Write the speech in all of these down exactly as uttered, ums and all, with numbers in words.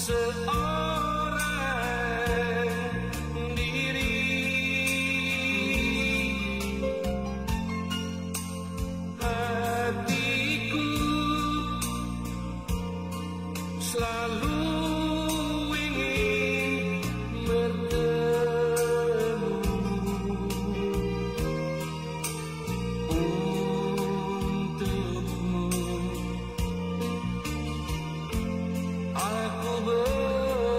seorang diri. Hatiku selalu ingin bertemu untukmu. Aku ber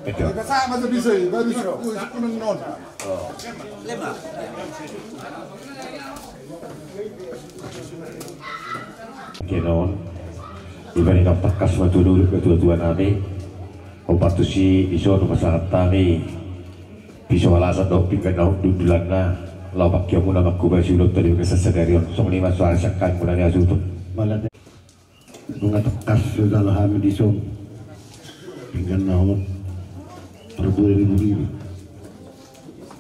Betul. Sama saja bisa, baru suku, suku non. Kenon, ibani na tangkas ma tu dulu ketua-tua nami. Opat tusi iso tu masyarakat nami. Piso alasan dohot pinggan na hundul-hundulanna. Laho pangkiamuna mangkobasi ulaonta di bagasan sadari on. Songon i ma suara sian hami muna ni hasuhuton. Nunga tangkas so jalo hami dison pinggan na hot parbue ribu-ribu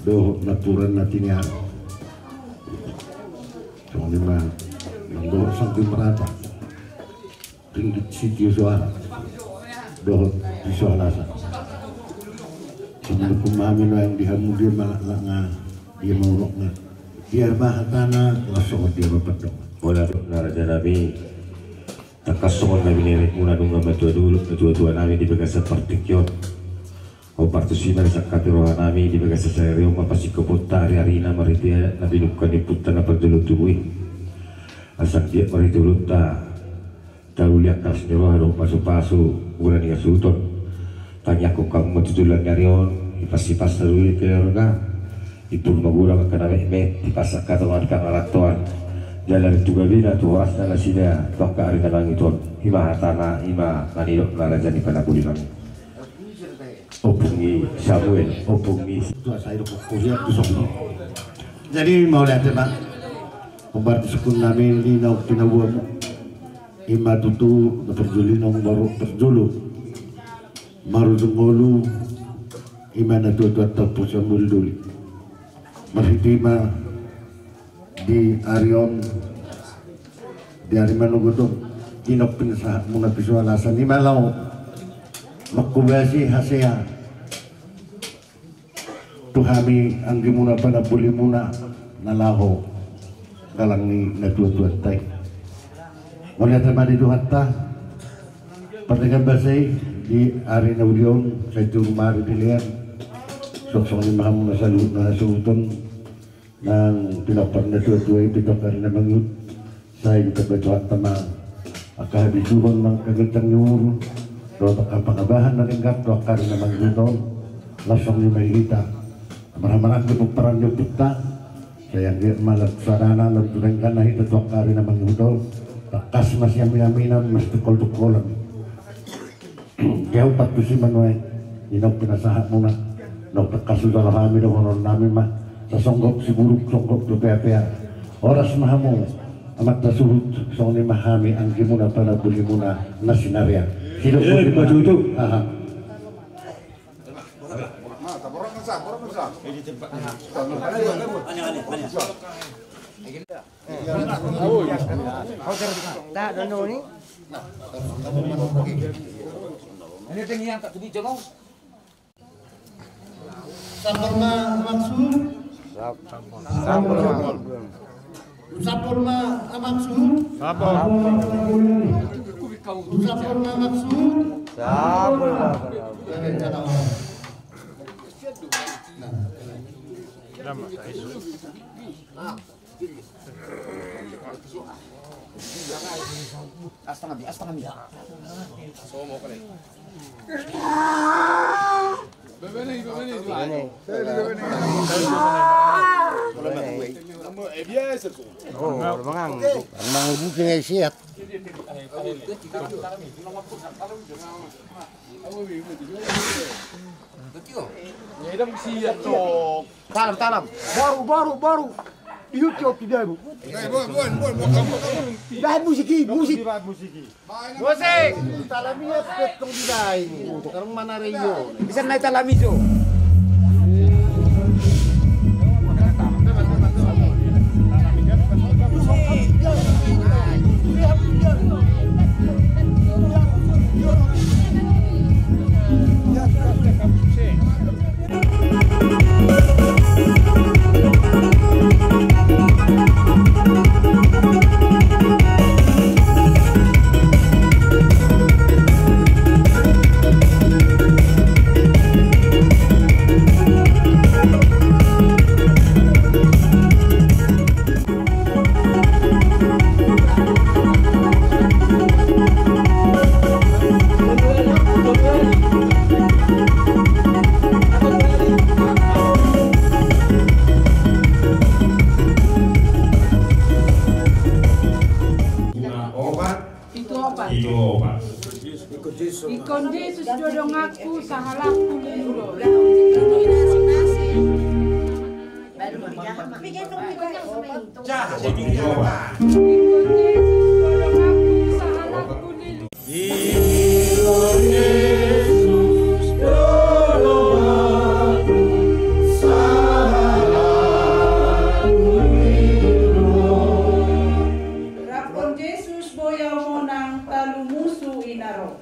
dohot napuran na tiniar. Songon i ma nang dohot sangkui merata ringgit sitio soara dohot piso alasan. Songon i ma hami nuaeng di hamu dia ma laklakna dia ma unokna dia ma hatana laos songon dia ma pandongan. Molo na raja nami. Tangkas songon na binahenmuna nunga matua dulu ketua-tua nami di bagasan partingkian. Opat tusi ma na sangkap ni roha nami di bagasan sadari on ma pasingkoponta ari-arina marhite na binungka ni ompunta na parjolo tubu i. Asa anggiat marhite ulaonta tauli angka las ni roha dohot pasu-pasu muna ni hasuhuton. Tangiangkon hamu ma tu joloan ni ari on, hipas-hipas na doli keluarga. Ipur ma godang angka na metmet, hipas angka tonga ni pangarantoan. Jala tu gabena tu horasna nasida tu angka ari na mangihut on. I ma hatana, i ma na nidok na raja ni panamboli nami. Ompung ni Samuel, ompung ni. Tua sai do kukuliat tu songko. Jadi mauliate ma. Hombar tu sungkun nami ni na pinaboamu. I ma tutu na parjolo ni nomor parjolo. Marujung ngolu i ma na tua-tua tampuk sian doli-doli. Marhite i ma di ari on di ari manogot on. Di na pinasahatmuna piso alasan i ma laho mangkobasi hasea. Tu hami anggimuna panambolimuna na laho galang ni na tua-tuanta i. Mauliate ma di Tuhanta. Pardenggan basa i di ari na uli on sai tu rumah ari dilean. Songon i ma hamu na saluhutna hasuhuton nang pinompar na tua-tua i tu angka ari na mangihut. Sai ditambai Tuhanta ma angka habisuhon nang angka ganjang ni umur dohot angka pangabahan na denggan tu angka ari na mangihut on. Laos songon i ma hita marhahamaranggi pomparan ni ompunta. Sai anggiat ma lam tu sadana lam tu dengganna hita tu angka ari na mangihut on. Tangkas ma siamin-aminan, masitungkol-tungkolan. Gabe patut si manuai. Inong pinasahatmuna. Nong tangkas hujalo hami dohonon nami ma. Sasonggop siburuk songgop tu pea-pea. Horas ma hamu amanta suhut. Songon i ma hami anggimuna panambolimuna na sinaria. Sidok. Eh, boti ma patutu. Aha. Sampur ma Amak Suhut. Sampur ma Amak Suhut. Sampur ma Amak Suhut. Sampur ma Amak Suhut. Sampur ma Amak Suhut. Astanga mi, astanga mi. Oh, mangang. Mangang bukan siap. Talam, talam. Baru, baru, baru. Ihut yo pidamu. Bahan musik i, musik. Musik. Talam i, petong di dain. Sekarang mana Rio? Bisa naik talam ijo. Ingkon Jesus do donganku sahalakku leleng do. Ingkon Jesus do donganku sahalakku leleng. Rap dohot Jesus boi au monang, talu musu i na ro.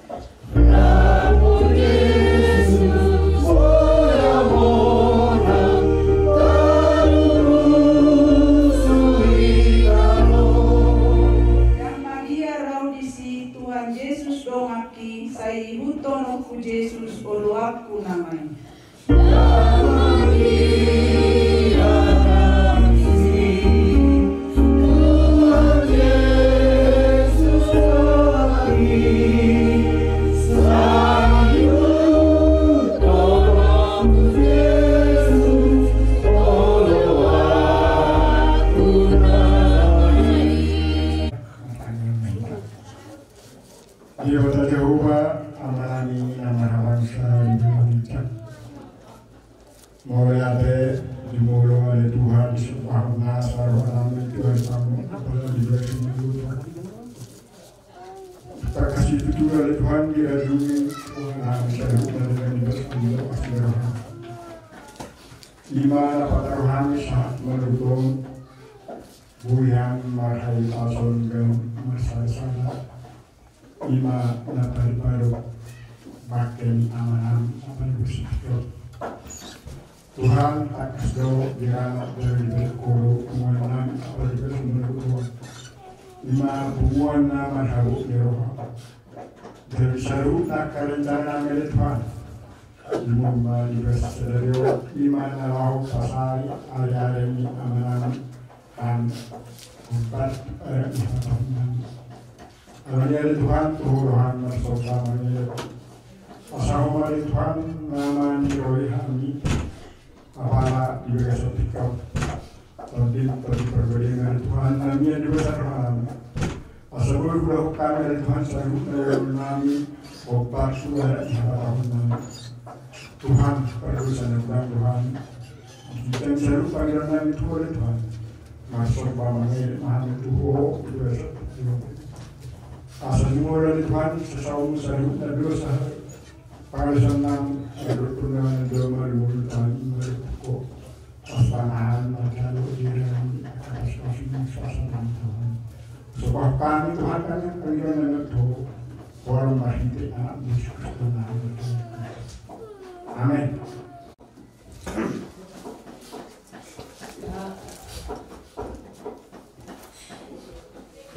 Ndang mabiar au disi, Tuhan Jesus donganki, sai ihuthononku Jesus oloanku nama i. Debata Jahowa, Amanami na marhabangsa di banua i. Mauliate, jumolo ale Tuhan, disombahon nasa rohanami tu ari tamu, apala di bagasan dunia. Tarkasih tutu ale Tuhan, dirajumi rohanami saluhutna dengan di bagasan dunia, asi roha. Ima na pataruhami sahat mardongan, boi hami marhahipason gabe marsada-sada. Ima na paripadok bangke ni Amanami apala di bagasan dunia. Tuhan, tangkas do diranak jala diberek Ho do punguannami apala di bagasan dunia. Ima punguan na marhabot ni roha. Jala saluhutna angka rencananami ale Tuhan, ima di bagasan sadari on, ima na laho pasai ari-ari ni Amanami. Hami hombar tu adat ni hatahononnami. Alani i ale Tuhan, tu Ho do hami marsomba mangelek. Asa Ho ma ale Tuhan na maniroi hami, apala di bagasan tingki on. Tondi, Tondi Parbadia ma ale Tuhan na mian di bagasan rohanami. Asa boi huulahon hami ale Tuhan saluhutna ulaonnami, hombar tu adat ni hatahononnami. Tuhan, pardosa na hudang do hami. Di hita saluhut pangilannami tu Ho ale Tuhan, marsomba mangelek ma hami tu Ho, tu Ho. Asa jumolo ale Tuhan sasaut saluhutna dosa, pangalaosaonnami, dohot pangalaosaon ni jolma di ngolu hami, marhite Ho. Asa hami manjalo di dalam kasih-kasih-Mu, suasana Tuhan. Sombahon hami Tuhan, hami pangilannami tu Ho, marhite Anakmu Jesus Kristus. Amen.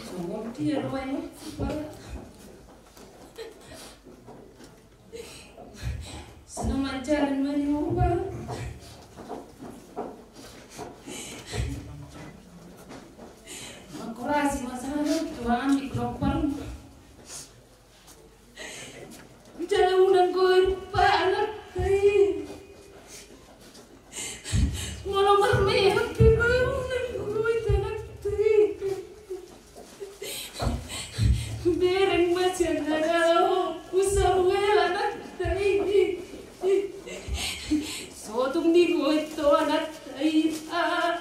Songon dia ro, eh, Pak. Senang manjalan mani upa. Mangkorasi masalah Tuhan di kelompok. Jala unang goit, Pak, anak tai. Molo marmeam pe, Pak, unang goit, anak tai. Bereng ma sian na laho, Ompu Samuel, anak tai. So tung digoit ho, anak tai, Pak.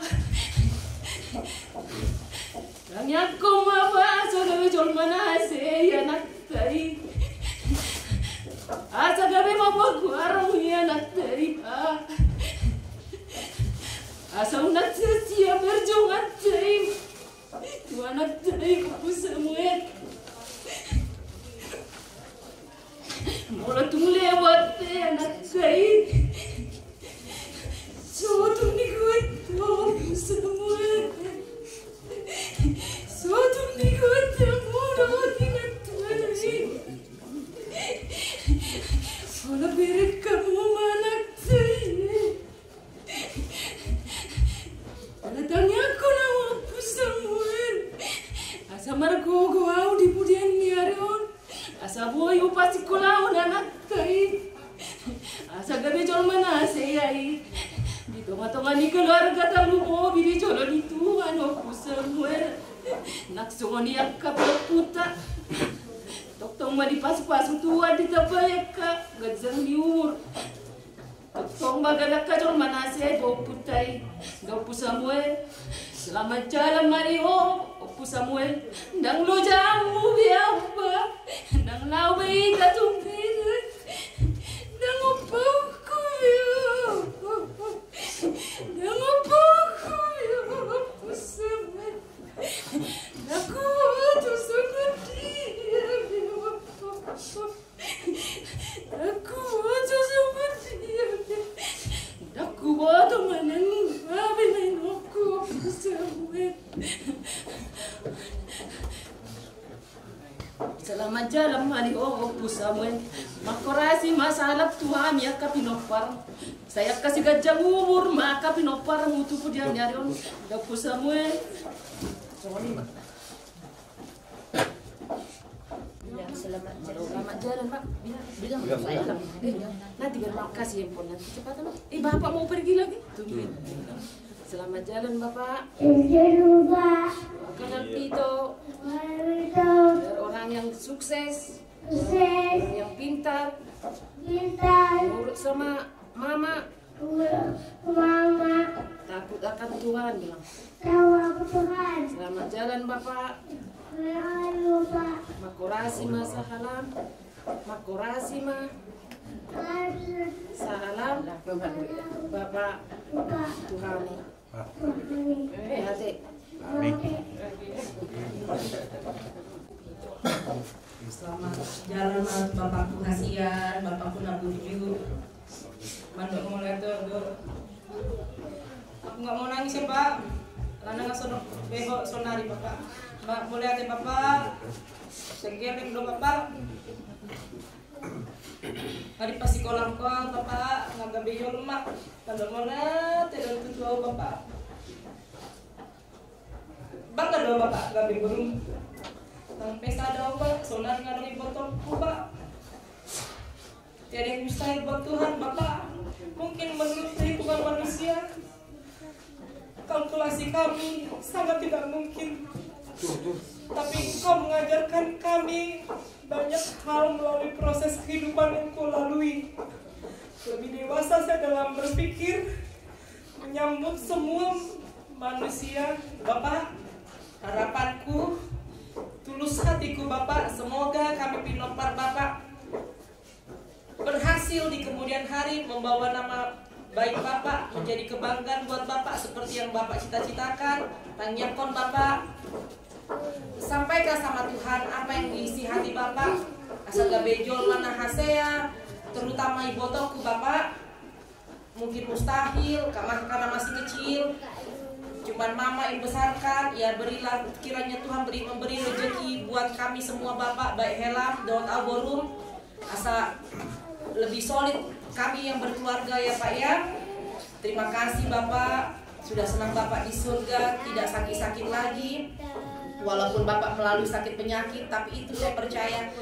Tangiangkon ma, Pak, asa gabe jolma na hasea i, anak tai. Asa gabe mamboan goarmu i, anak tai, Pak. Asa unang sia-sia berjuang, anak tai. Tu anak tai, Ompu Samuel. Molo tung lewat pe, anak tai. So tung digoit ho, Ompu Samuel. So tung digoit hamu dohot inantuan i. Molo bereng hamu ma, anak tai. Ala tangiangkon au, Ompu Samuel, asa margogo au di pudian ni ari on. Asa boi hupasingkolahon anak tai. Asa gabe jolma na hasea i di tonga-tonga ni keluarga, tarlumobi di jolo ni Tuhan, Ompu Samuel. Nang songon i angka pahomputa. Tongtong Ma dipasupasu Tuhan, ditambai angka ganjang ni umur. Tongtong ma gabe angka jolma na sian i do ompunta i. Ndang, Ompu Samuel, selamat jalan ma di ho, Ompu Samuel. Ndang loja hamu be ahu ba. Ndang laho be hita tung be. Ndang ompungku be. Ndang ompungku be, Ompu Samuel. Ndang huboto songon dia be. Ndang huboto songon dia be. Ndang huboto manang ise be na inongku, Ompu Samuel. Selamat jalan ma di ho, Ompu Samuel. Manghorasi ma salam tu hami angka pinompar. Sai angka siganjang umur ma angka pinompar mu tu pudian ni ari on, Ompu Samuel. Songon i ma. Ya, selamat, selamat jalan, Pak. Bilang, bilang, bilang. Nanti biar Pak kasih handphone nanti cepat, Pak. Eh, Bapak mau pergi lagi? Tungguin. Selamat jalan, Bapak. Selamat jalan, Bapak. Makan yang pito. Makan yang pito. Biar orang yang sukses. Sukses. Orang yang pintar. Pintar. Nurut sama mama. Mama. Takut akan Tuhan, bilang. Takut akan Tuhan. Selamat jalan, Bapak. Selamat jalan, Bapak. Manghorasi ma sahalam. Manghorasi ma sahalam. Bapak. Bapak. Tuhan. Eh, hati. Amin. Selamat jalan ma tu bapakku hasian, bapakku na burju. Mandok mauliate do. Aku nggak mau nangis ya, Pak. Karena nggak sono beho sonari, Bapak. Mbak, mauliate, Bapak. Segeleng do, Bapak. Nga dipasikola ho, Bapak, nga gabe jolma. Mandok mauliate do tu ho, Bapak. Bangga do, Bapak, gabe boru. Sampe sada, Bapak, sonari nga adong ibotongku, Bapak. Tiada yang mustahil buat Tuhan, Bapak. Mungkin menurut perhitungan manusia, kalkulasi kami sangat tidak mungkin. Tapi Engkau mengajarkan kami banyak hal melalui proses kehidupan yang Engkau lalui. Lebih dewasa saya dalam berpikir, menyambut semua manusia. Bapak, harapanku, tulus hatiku, Bapak, semoga kami pinompar Bapak berhasil di kemudian hari, membawa nama baik Bapak, menjadi kebanggaan buat Bapak seperti yang Bapak cita-citakan. Tangiangkon, Bapak, sampaikan sama Tuhan apa yang diisi hati Bapak. Asa gabe jolma na hasea, terutama ibotongku, Bapak. Mungkin mustahil, karena, karena masih kecil. Cuman mama yang besarkan, ya berilah kiranya Tuhan beri, memberi rezeki buat kami semua, Bapak, baik Helam, dohot au borum. Asa lebih solid kami yang berkeluarga ya, Pak, ya. Terima kasih, Bapak. Sudah senang Bapak di surga, tidak sakit-sakit lagi. Walaupun Bapak melalui sakit penyakit, tapi itu saya percaya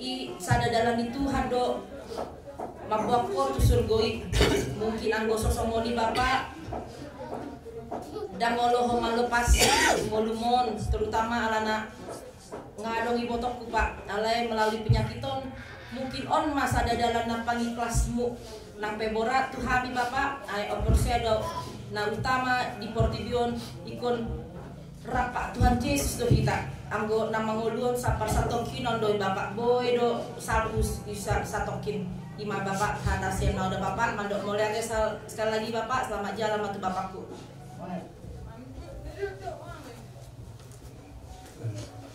i sada dalan ni Tuhan do mamboan ho tu surgo i. Mungkin anggo so songon i, Bapak, ndang olo ho malepas ngolum on, terutama alana nga adong ibotongku, Pak, alai melalui penyakit on, mungkin on ma sada dalan na pangikhlasmu. Nang pe borat tu hami, Bapak, ai on porsea do na utama di portibi on ingkon rap Tuhan Jesus do hita. Anggo na mangolu on sampar satongkin on do i, Bapak, boi do salpu sa-, satongkin. I ma, Bapak, hata sian au do, Bapak, mandok mauliate sal-, sekali lagi, Bapak, selamat jalan ma tu bapakku.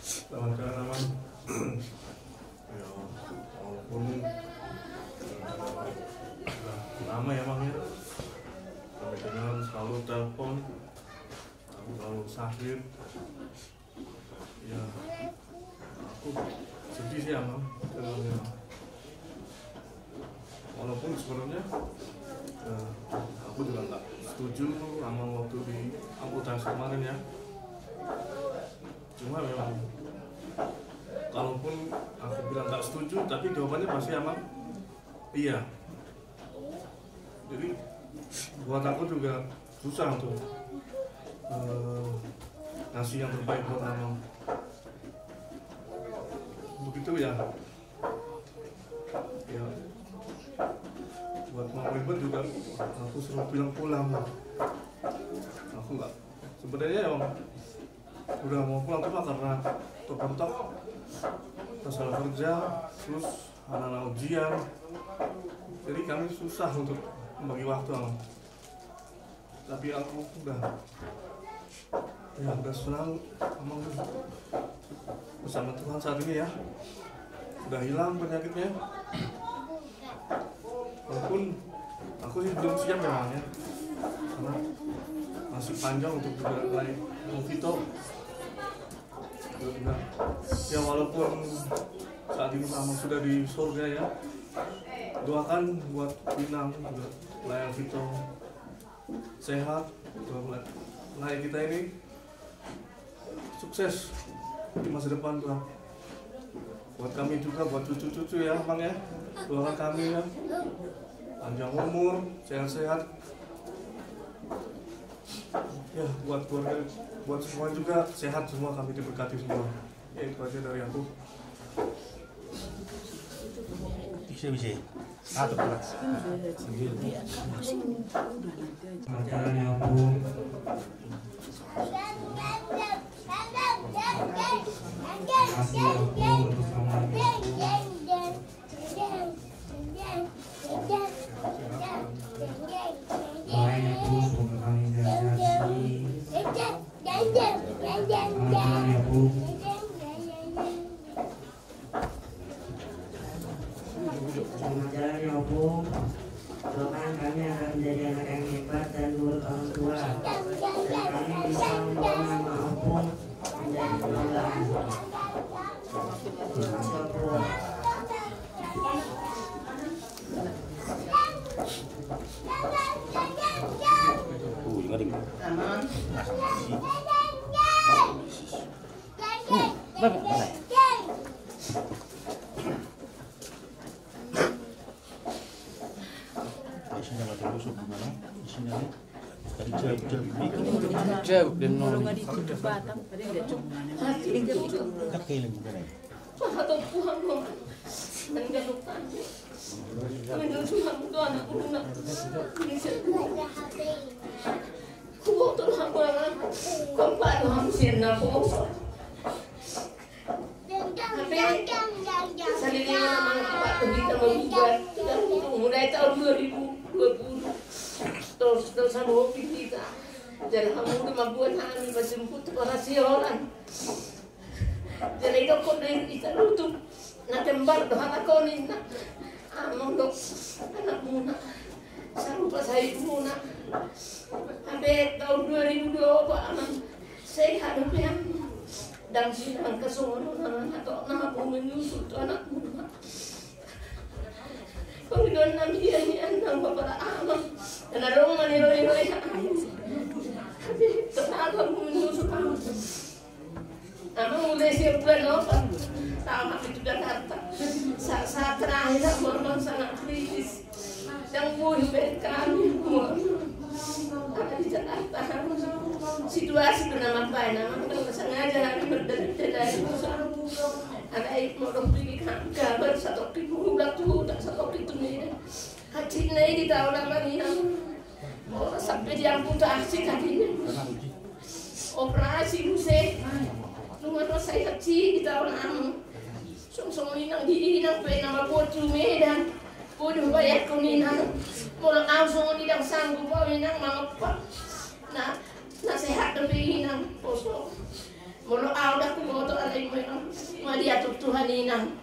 Selamat jalan, Amang. Ya, walaupun, eh, lama ya, Mang, ya. Sampai dengan selalu telepon, selalu sakit. Ya, aku sedih sih, Amang. Walaupun sebenarnya, eh, aku juga nggak setuju sama waktu di amputasi kemarin ya. Cuma memang, kalaupun aku bilang nggak setuju, tapi jawabannya pasti emang iya. Jadi, buat aku juga susah untuk, eh, ngasih yang terbaik buat Amang. Begitu ya. Aku suruh pulang-pulang. Aku nggak, sebenarnya emang udah mau pulang, cuma karena terbentak masalah kerja, terus anak-anak ujian, jadi kami susah untuk membagi waktu, Amang. Tapi aku udah, ya, udah senang, Amang, bersama Tuhan saat ini, ya. Udah hilang penyakitnya. Walaupun aku sih belum siap memang, ya, karena masih panjang untuk juga naik Alvito. Udah. Ya, walaupun saat ini Amang sudah di surga, ya, doakan buat Inang juga, Lai Alvito, sehat, buat Lai kita ini sukses di masa depan, Tuhan. Buat kami juga, buat cucu-cucu, ya, Amang, ya. Doakan kami, ya, panjang umur, sehat-sehat. Ya, buat keluarga, buat semua juga sehat semua, kami diberkati semua. Ya, itu aja dari aku. Bisa, bisa. Satu kelas. Acara ni, Ompung. Makasih, Ompung, untuk semuanya. Doain ya, Pung, semoga kami sehat-sehat. Amin ya, Pung. Selamat jalan ya, Pung. Doakan kami agar menjadi anak yang hebat dan nurut orang tua. Dan kami bisa membawa nama Ompung menjadi kebanggaan. Jawab dan nol. Pahato Tuhan, Tuhan. Menyusul hamu tu anak guruna. Kuboto do hamu, Amang. Kuboto do hamu sian na poso. Hape saleleng on, Amang, apak tu hita mambuat. Mulai taon dua ribu dua puluh. Tos, tos hamu hoping hita. Jala hamu do mambuat hami manjemput tu parasiholan. Jala idokkon do i, i saluhut na kembar do halak on, ninna. Amang do anakmuna, sarupa sahitmuna. Hape taon dua ribu dua puluh, Amang, sehat dope hamu. Ndang sinangka songon on, Amang, hatop na hamu menyusul tu anakmuna. Pangidoan nami hian-hian nang bapa, Amang. Ndang adong maniroi-roi hami. Hape hatop na hamu menyusul, Amang. Amang, mulai sian bulan opat taon hami tu Jakarta. Sa-, saat terakhir, Amang, sangat kritis. Ndang boi hubaen hami, Amang. Alai di Jakarta, Amang, situasi do na mambaen, Amang, ndang sengaja hami mardalan-dalan. Alai molo hubege hami kabar, satongkin mulak tu huta, satongkin tu Medan. Hansit na i di taon, Amang, i, Amang. Sampe diamputasi kakinya. Operasi muse. Nunga ro sai hansit i di taon, Amang. Songon i nang di inang pe na mamboan tu Medan. Boi do hubaenkon, inang. Molo au songon i ndang sanggup au, inang, mangopat. Na, na sehat dope inang, poso. Molo au ndang huboto, alai memang ma diatur Tuhan, inang.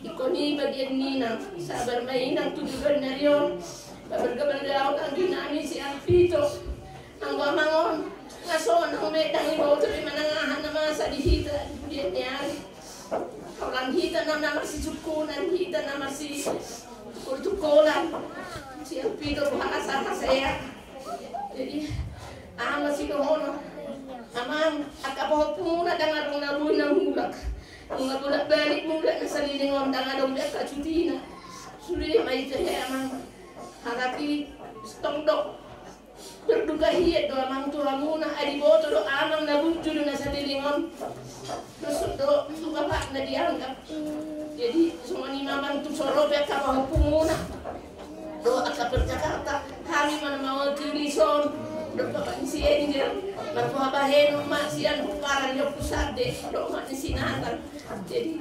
Ingkon i bagian ni inang. Sabar ma, inang, tu joloan ni ari on. Pabalgabalgaon anggi nami si Alvito. Anggo amang on, nga sonang, ndang diboto be manang aha na masa di hita di bulan ni ari. Holan hita na, na marsisungkunan, hita na marsitungkoltungkolan. Si Alvito do hasahasea. Jadi aha ma sidohonon, amang, angka pahompumuna ndang adong na boi na mulak. Nunga bolak-balik mulak na saleleng on, ndang adong be angka cutina. Sude ma i tahe, amang. Halak i tong do berduka hian do, amang, tu hamuna. Ai diboto do amang na bunju do na saleleng on. Dos do tu bapakna dianggap. Jadi songon i ma, amang, tu so ro pe angka pahompumuna dohot angka parjakarta. Angel, marpoha bahenon ma sian pomparan ni Ompu Sande dohot ni si Natal. Jadi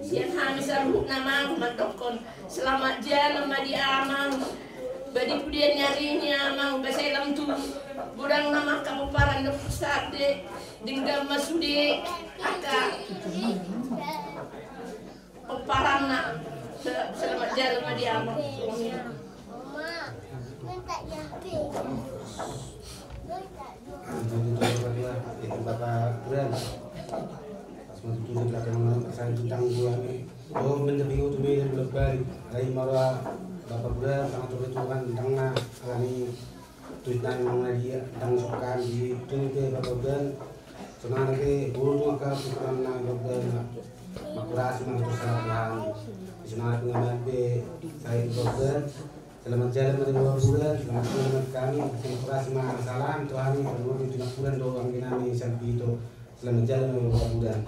sian hami saluhutna amang mandokkon selamat jalan ma di amang. Ba di pudian ni ari ni amang, ba sai lam tu godang nama angka pomparan ni Ompu Sande. Denggan ma sude angka pomparanna. Selamat jalan ma di amang. Bapak Buran. Pas mau tutup di belakang mana, saya tentang gua nih. Oh, mendapat itu meja di belakang. Lain marah Bapak Buran, tangan turun itu kan tentang nah, alani. Tuitna memang na dia ndang sokkan di tunu pe Bapak Buran. Sonang na pe bolu tu angka pukulan na Bapak Buran. Makurasi ma tu salah Tuhan. Sonang na pe ngambil pe saya di Bapak Buran. Selamat jalan ma di Bapak Buran. Selamat jalan ma di kami. Makurasi ma salam Tuhan. Selamat jalan ma di Bapak Buran.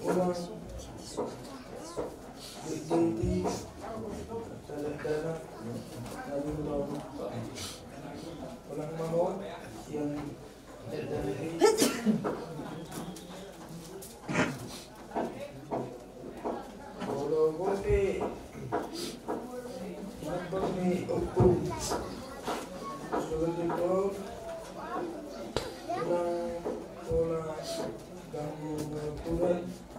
Ulang. Di, di, di. Dalam, dalam. Tadi ulang. Ulang mau yang, yang dari. Olo, oke. Mantap nih, oke. Sudah gitu. Ulang, ulang. Ganggu, ganggu, ganggu.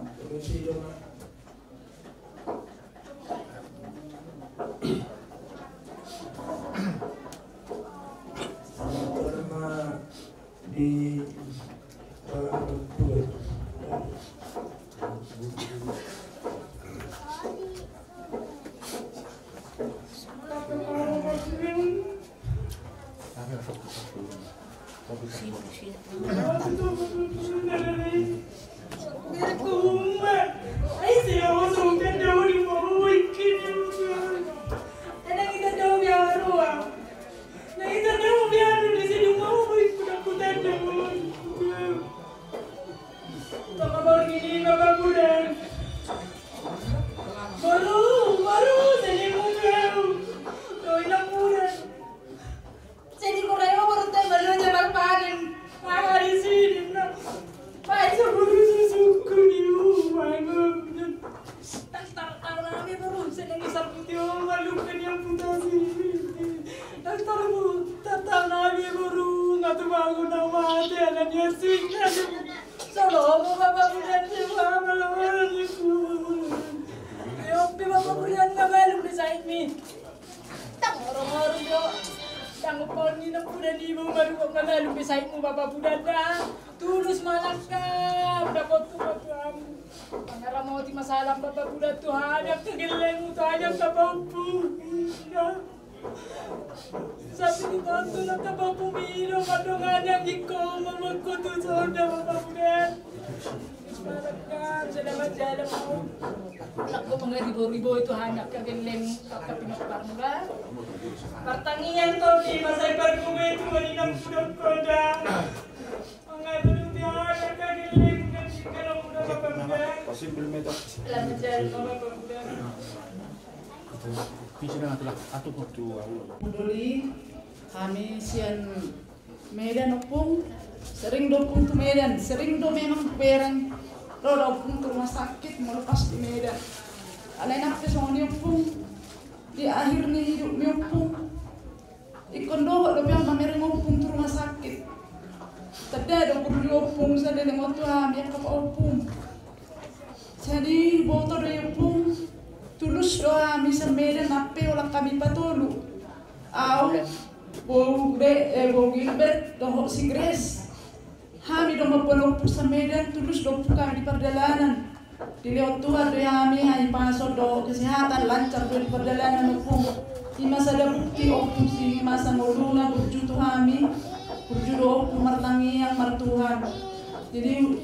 Tama borngin i ma pamudan. Boru, boru, seni muda. Doi na muda. Seni korea boru tembal lo jabar panen. Aha di sini na. Pai sa boru susuku ni uang. Tang tang tang nami boru seni ngisar putih uang luka ni amputasi. Tang tang boru tang tang nami boru ngatu bangun na mati anak dia sini. Solo mo bapa bulan di bapa lawan itu. Yo pi bapa bulan na malum di saitmi. Tang orang-orang yo. Tang poni na bulan di bapa baru kok na malum di saitmu bapa bulan da. Tulus manakka udah foto foto amu. Pangaramoti masalah bapa bulan Tuhan yang kegeleng Tuhan yang kapampu. Sapi di tontu na tabapu mino madongan yang iko mamangkutu sonda mapamudan. Ismarakan sedang aja ada mau. Nak gue mengeri boribo itu hanya kegeleng kakak pinok parmura. Pertangian tau di masa ibar gue itu maninang budak koda. Mundoli, hami sian Medan ompung, sering do ompung tu Medan, sering do memang bereng do ompung tu rumah sakit molo pas di Medan. Alai nang pe songon i ompung, di akhir ni hidupmi ompung. Ingkon dohot dope au mamereng ompung tu rumah sakit. Tanda do guru ni ompung sada leleng on tu hami angka paompung. Jadi boto do i ompung, tulus do hami sian Medan nang pe holan hami patolu. Au, boru Gilbert dohot si Grace. Hami do mamboan ompung sian Medan, tulus do ompung hami di pardalanan. Dilehon Tuhan do i hami hahipason dohot kesehatan, lancar do i di pardalanan ompung. I ma sada bukti ompung si masa ngoluna burju tu hami. Burju do Ompung martangiang martuhan. Jadi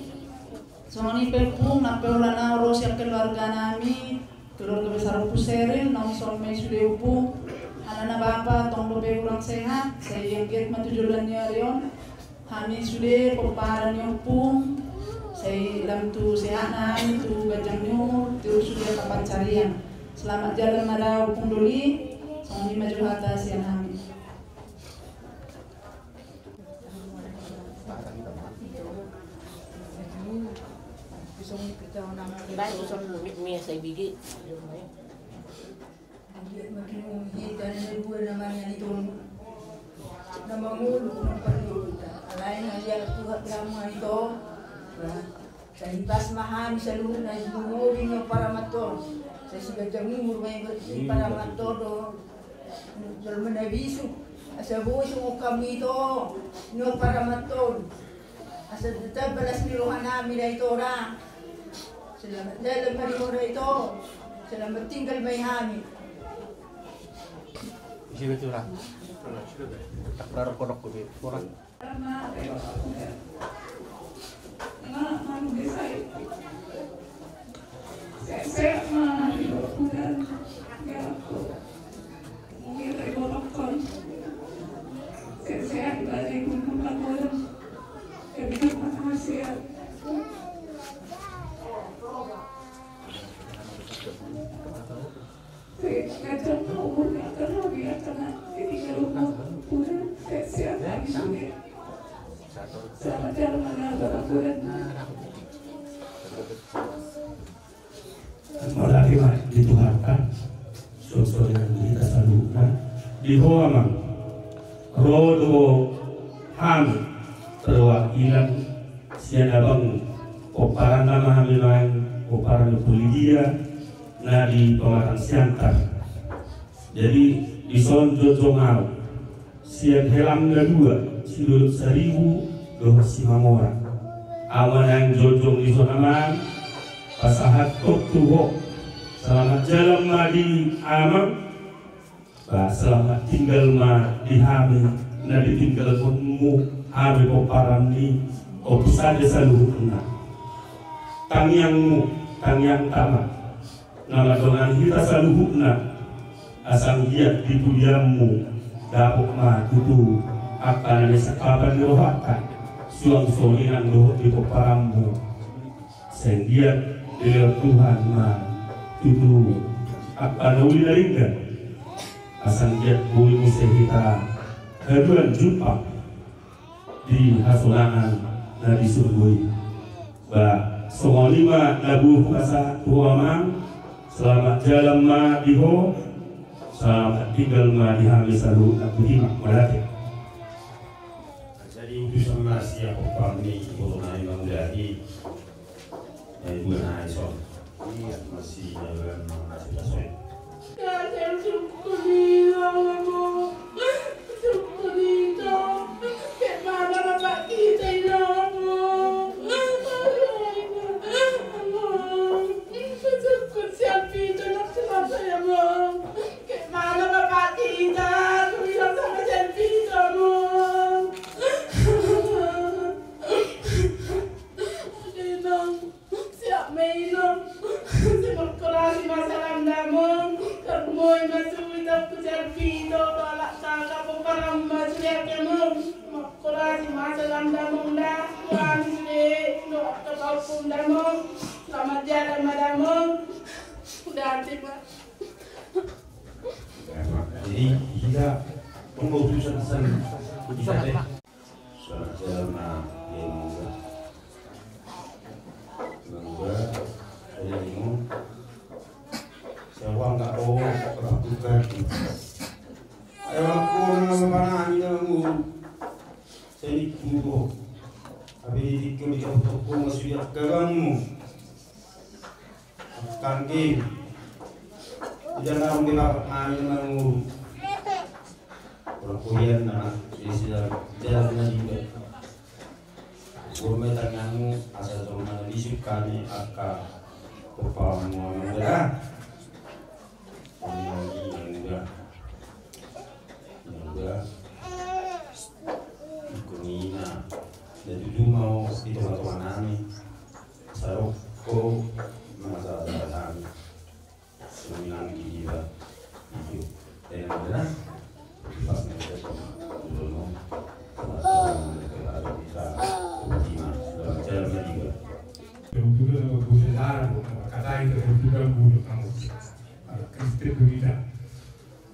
songon i pe Ompung, nang pe holan au ro sian keluarga nami, keluarga besar Ompung Seril, naung songon i ma i sude Ompung. Alana bapa tong dope hurang sehat, sai anggiat ma tu joloan ni ari on hami sude pomparan ni Ompung, sai lam tu sehatna hami, tu ganjang ni umur, tu sude angka pansarian. Selamat jalan ma da Ompung Doli. Songon i ma jo hata sian hami. Baik, usul mik mi sai bigi. Anggiat ma ginjang hita na dua na mangian i tolu. Na mangolu na parlu hita. Alai na liat Tuhan na mangian i tolu. Sai pas ma hami saluhutna di lumobi ni paramatol. Sai siganjang umur ma i paramatol do. Jolma na bisuk. Asa boi songon hami ito. Ni paramatol. Asa tetap balas ni roha nami da ito da. Selamat jalan ma di ho da ito. Selamat tinggal ma i hami. Isi betul lah. Tak berharap kodok gue orang. Sehat-sehat ma di Ompung Doli. Sehat-sehat ma di Ompung Doli. Sehat-sehat. Mauliate ma di Tuhanta, songon i nang di hita saluhutna. Di ho amang, ro do hami perwakilan sian abang pomparanna ma hami, maen pomparan ni Ompung Lidia na di Pematang Siantar. Jadi dison jongjong au sian helam na dua, Sidolok Saribu dohot Simamora. Au ma naeng jongjong dison amang, pasahathon tu ho. Selamat jalan ma di amang. Ba selamat tinggal ma di hami na ditinggalhonmu hami pomparan ni Ompung Sada saluhutna. Tangiangmu, tangiangta ma na mandongani hita saluhutna. Asa anggiat di pudianmu dapot ma tutu angka na nisantapan ni rohanta, suang songon i nang dohot di pomparanmu. Sai anggiat dilehon Tuhan ma tutu angka na uli na denggan. Asa anggiat boi muse hita haduan jumpang di hasonangan na di surgo i. Ba songon i ma na boi hupasahat tu ho amang. Selamat jalan ma di ho. Selamat tinggal ma di hami saluhutna. Botima, mauliate. Jadi utusan ma sian pomparan ni iboto nami Amang Uda i. Dua nai son. Ia masih jalan mengasih tasoi. Siap ma i, Amang. Sai mangkorasi ma salamna, Amang. Tarlumobi ma sude tu Jalpito, tu halak kakak pomparanmu ma sude, Amang. Mangkorasi ma salamna, Amang, da. Tuhan sude, dohot angka pahompu, Amang. Selamat jalan ma da, Amang. Udah, terima. Jadi, kita tunggu utusan sana. Bisa deh. Selamat jalan ma di Amang Uda. Amang Uda, ada limo. Sewang gak, oh, bertukar. Ayo, aku nama mana ini, Amang Uda. Saya ini tunggu. Tapi di tiga, di tiga toko masih lihat gabangmu. Kangking. Tidak tahu di bapak kami menunggu. Orang kuliah nama, jadi sudah jalan juga. Gurme tanganmu, asal jolma na bisuk hami angka pomparanmu, Amang Uda. Amang Uda. Amang Uda. Ikut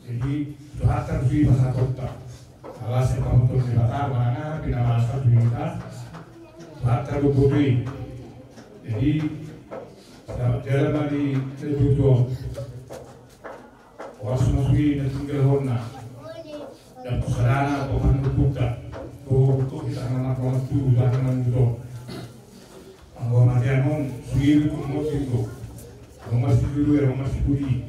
Jadi, Tuhanta do i pasahatonta. Ala sipasahaton ni Debata, manang aha pe na masa tu hita, Tuhanta do boto i. Jadi, selamat jalan ma di tujuan. Horas ma sude na tinggalhonna. Dang tu sadana, tu panungkutta. Tu, tu hita na marhaha tubu, tu hita na marhaha tubu. Anggo hamatean on, sude do tu moti do. Adong ma sijolo, adong ma sipudi.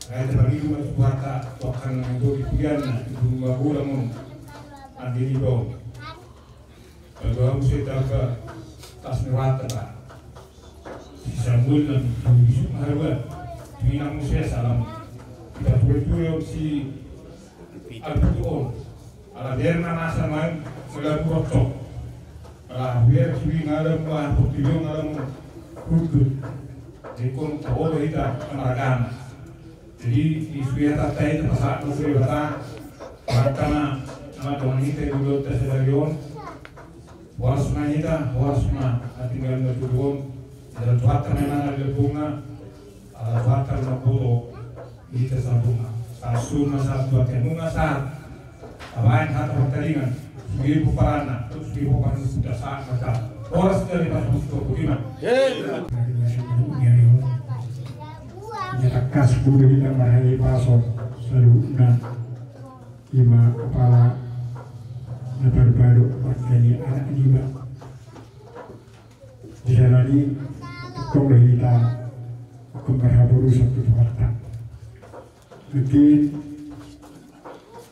Ai tapangido ma tu Tuhanta, tu angka na naeng ro di pudianna, di bulu babola on. Anggi ni do. Patuduhon muse tu angka tas ni rohanta, Tuhan. Si Samuel nang tu bisuk ma haruan. Tuinang muse salam. Hita tua-tua on si Alputu on. Ala biar na masa nuaeng melabu rokok. Ala biar suhi ngadam ma portilio ngadam rukut. Jadi kon taboto hita na maragama. Jadi di suhi hata tai tapasahat ma tu Debata. Martama nama Tuhan hita di dua belas sadari on. Horas ma hita, horas ma na tinggal na tubu on. Ala Tuhanta memang na lembungna. Ala Tuhanta na boto. Hita sambunga. Sahat songon na sahat tu ateateamuna sahat. Tabaen hata partaringan. Sude pomparanna, sude pomparanna suda sahat mata. Horas dari pas musik kau pudiman. Ia tangkas bulu hita marhai pason. Saluhutna. Ima kepala na baru-baru marga ni anak niba. Di sana ni tong do hita. Kembar haboru satu Tuhanta. Mungkin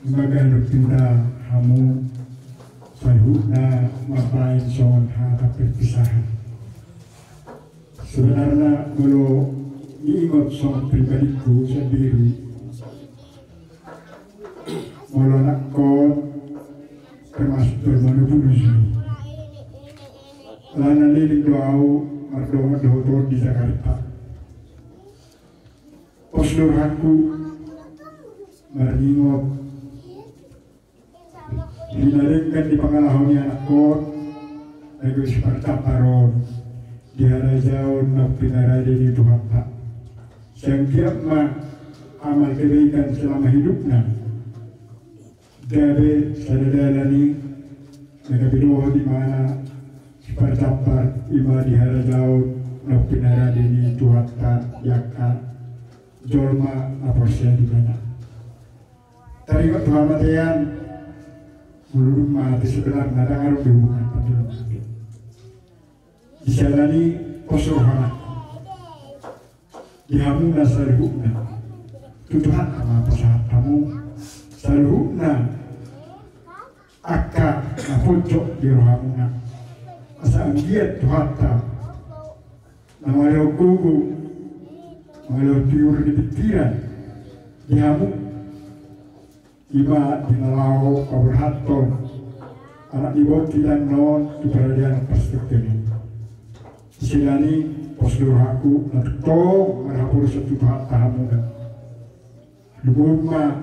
maganup pinta hamu. Saluhutna mambaen songon hata perpisahan. Sebenarna molo diingot songon pribadiku sendiri, molo anakkon termasuk permana bulusi. Lana leleng do au mardongan dohot on di Jakarta. Pos do rohangku maringot. Di na denggan di pangalaho ni anakkon, na gabe siparjampar on di harajaon na pinarade ni Tuhanta. Sai anggiat ma amal kebaikan selama hidupna. Gabe sada dalan i na gabe dohot imana siparjampar ima di harajaon na pinarade ni Tuhanta di angka jolma na porsea di Ibana. Taringot tu hamatean, molo dung mate sebenarna ndang adong be hubungan panjolmaan. Di sana ni pos rohana. Di hamuna saluhutna. Tu Tuhanta ma pasahat hamu saluhutna. Angka na pojok di rohamuna. Asa anggiat Tuhanta na mangalehon gogo, mangalehon tiur di pikiran di hamu. Ima di na laho paborhathon anak ni boru hita on tu paradian parsatongkinan. Di sana ni pos do rohangku na tongtong marhaporusan tu Tuhanta hamuna. Lumobi ma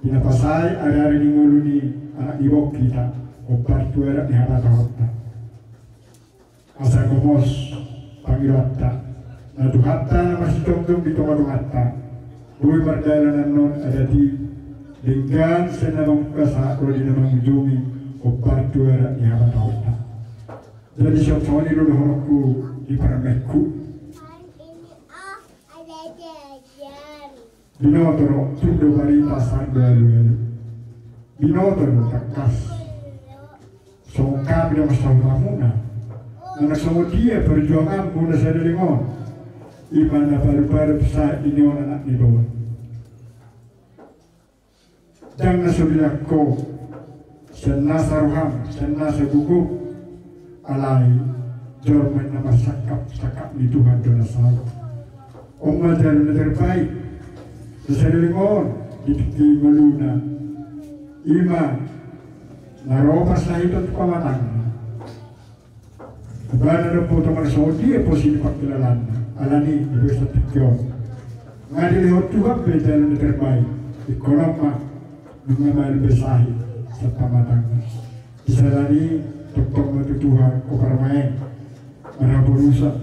di na pasae ari-ari ni ngolu ni anak ni boru hita, hombar tu adat ni habatahonta. Asa gomos pangidoanta, na Tuhanta na marsitonggong di tonga-tonganta, boi mardalan annon adat i, denggan sian na mamungka sahat ro di na mangujungi, hombar tu adat ni habatahonta. Jadi songon i do dohononku di parangeku. Binoto do, tung do barita sar do alu-alu. Binoto do tangkas. Songon hami na marsahut hamuna. Manang songon dia perjuanganmuna sadari on. Ima na paru-paru sahat di ni on anak ni boru. Ndang na so dilak ho, sian nasa roham, sian nasa gogom, alai jolma na marsangkap, sangkap ni Tuhan do na saut. On ma jala na terbaik, na saleleng on, di tingki ngoluna, ima, na ro parsahiton tu pamatangna. Ibana do poto marsongon dia pos ni pangkilalaanna, alani di basa tingki on. Nga dilehon Tuhan be jala na terbaik. Ingkon on ma nunga mael be sahit sian pamatangna. Di sada ni tongtong ma tu Tuhan ho parumaen, marhaporusan.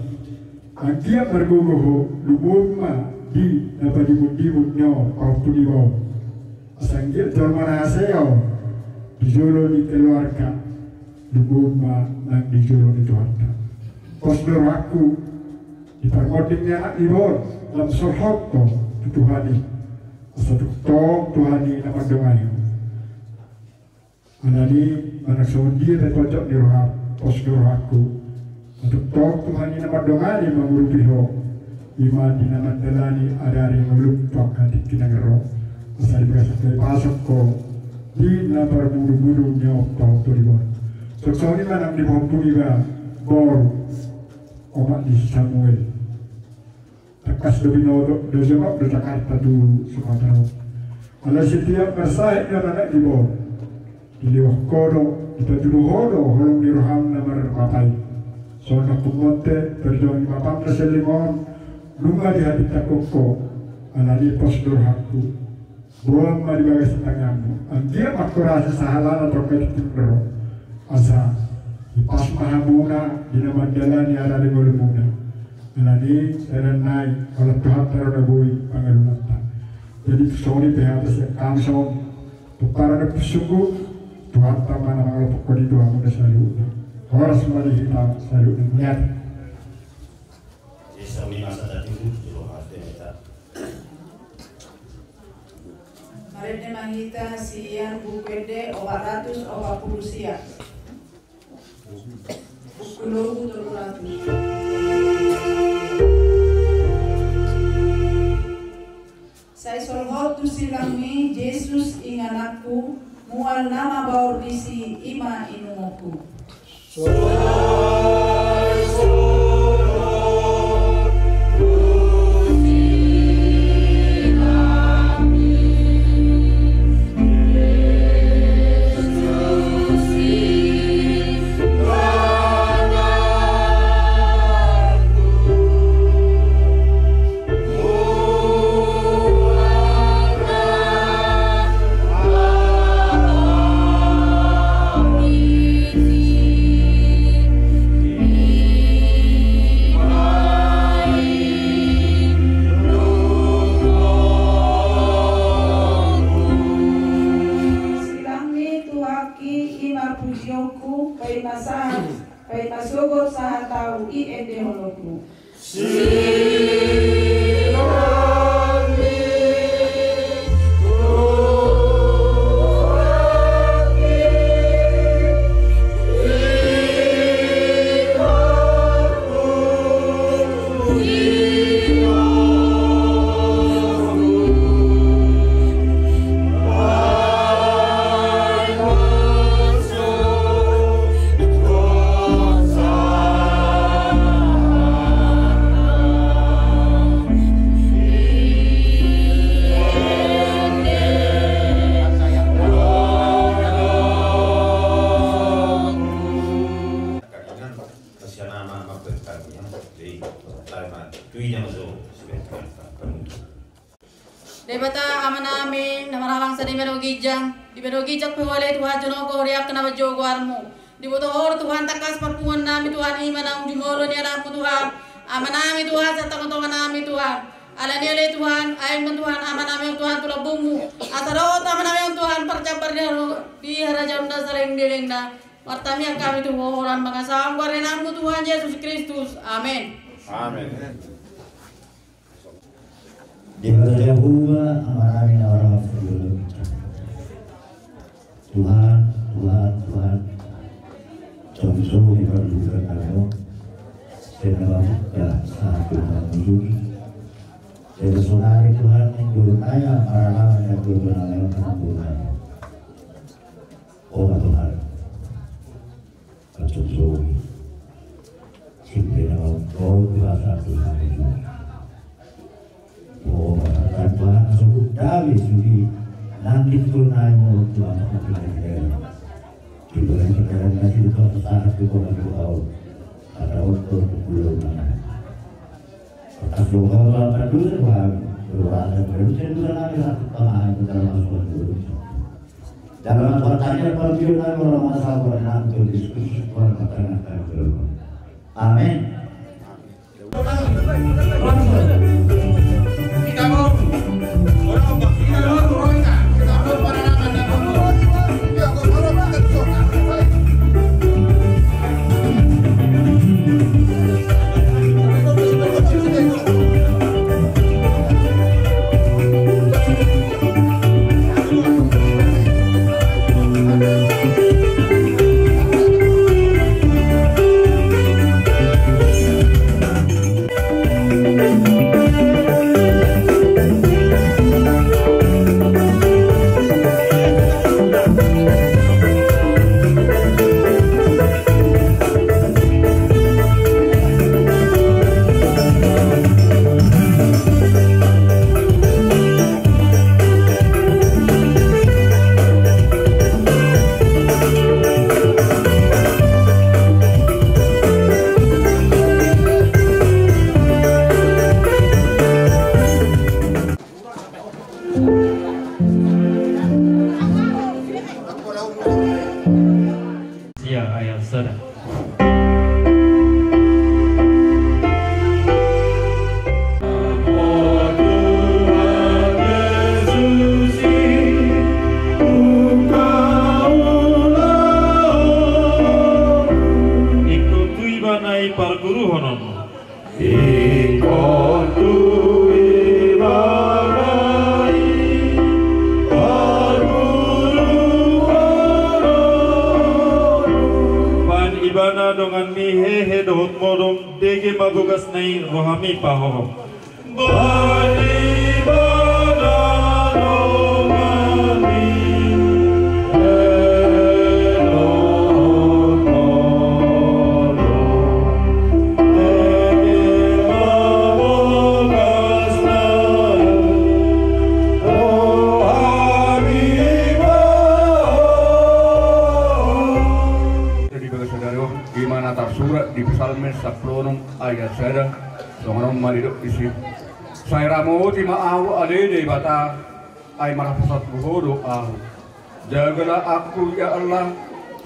Anggiat margogo ho, lumuhon ma di na padimundimun ni pahompu niba on. Asa anggiat jolma na hasea ho di jolo ni keluarga, lumuhon ma nang di jolo ni Tuhanta. Pos do rohangku di parmonding ni anak niba on, lam solhot ho tu Tuhan i. Asa tongtong Tuhan i na mandongani ho. Alani i, manang songon dia pe pojok ni roham, pos do rohangku. Tongtong Tuhan i na mandongani, mangurupi ho. I ma di na mandalani ari-ari ngolum tu angka tingki na naeng ro. Asa di bagasan i pasok ho di na parmudu-mudu ni pahompu niba on. Songon i ma nang di pahompu niba boru, omak ni si Samuel. Tangkas do binoto, do jonok do Jakarta tu Sumatera on. Alai setiap marsahit do anak niba on, dilehon ho do, dipatudu ho do holong ni roham na marpapait. Songon na humonte, perjuangan ni bapam na sian lima on nunga dihatindangkon ho. Alani i, pos do rohangku. Boan ma di bagasan tanganmu. Anggiat mangkorasi sahalana tu angka tingki na ro. Asa dipas ma hamuna di na mandalani ari-ari ngolumuna. Alani i, sada nai, holan Tuhanta do na boi pangalunanta. Jadi songon i pe hata sian hami songon pomparan ni Ompu Sunggu, Tuhanta ma na mangalopokon i tu hamuna saluhutna. Horas ma di hita saluhutna. Mauliate. Marende ma hita sian Buku Ende opat ratus opat pulu sia. Buku Logu tolu ratus. Sai solhot tu silangmi Jesus ingananku, mual nama baor disi i ma inumokku. Silangmi tu hami i ma pujionku, paima sahat, paima sogot sahat au i endehononku. Debata Amanami na marhalashar di banua ginjang, di banua ginjang pe Ho ale Tuhan, jonok Ho di angka na manjou goarMu. Diboto Ho do Tuhan tangkas parpunguannami Tuhan, i ma naung jumolo ni anakMu Tuhan. Amanami Tuhan, sian tongatonganami Tuhan. Alani i ale Tuhan, aek ma Tuhan amanami on Tuhan tu lambungMu. Asa dohot amanami on Tuhan parjambar di harajaonMu na saleleng ni lelengna. Martamiang hami tu Ho holan mangasahon goar ni anakMu Tuhan Jesus Kristus. Amen. Amen. Debata Jahowa, Amanami na marhalashar. Tuhan, Tuhan, Tuhan. Tung songon i parbuatan nami on, sai na mamungka sahat tu na mangujungi. Debata saonari Tuhan, ninggor naya marhaha na ninggor naya marhaha. O ma Tuhan. Pansungsung i. Sipena mangkol kuasa Tuhan itu. O ma Tuhan, Tuhan, so hudami sugi. Nanti Tuhan ai mau Tuhan aku pilih dari. Di bulan sekarang nanti Tuhan saat itu kau mau tahu. Ada waktu aku pulang mana. Atas doa Bapa, doa Tuhan. Dalam pertanyaan perjuangan orang masalah orang nanti diskusi orang pertanyaan. Amin. Sia ayat sada. Ingkon tu ibana i parguruhonon. Ingkon tu ibana i parguruhonon. Baen ibana donganmi hehe dohot modom, dege ma bogasna i rohami pahohom. Baen ibana donganmi hehe dohot modom. Di bagasan sadari on, di mana tarsurat di Psalmen sampulu onom ayat sada, songon on ma didok disi. Sai ramoti ma ahu ale Debata, ai marhaposan tu Ho do ahu. Jagalah aku ya Allah,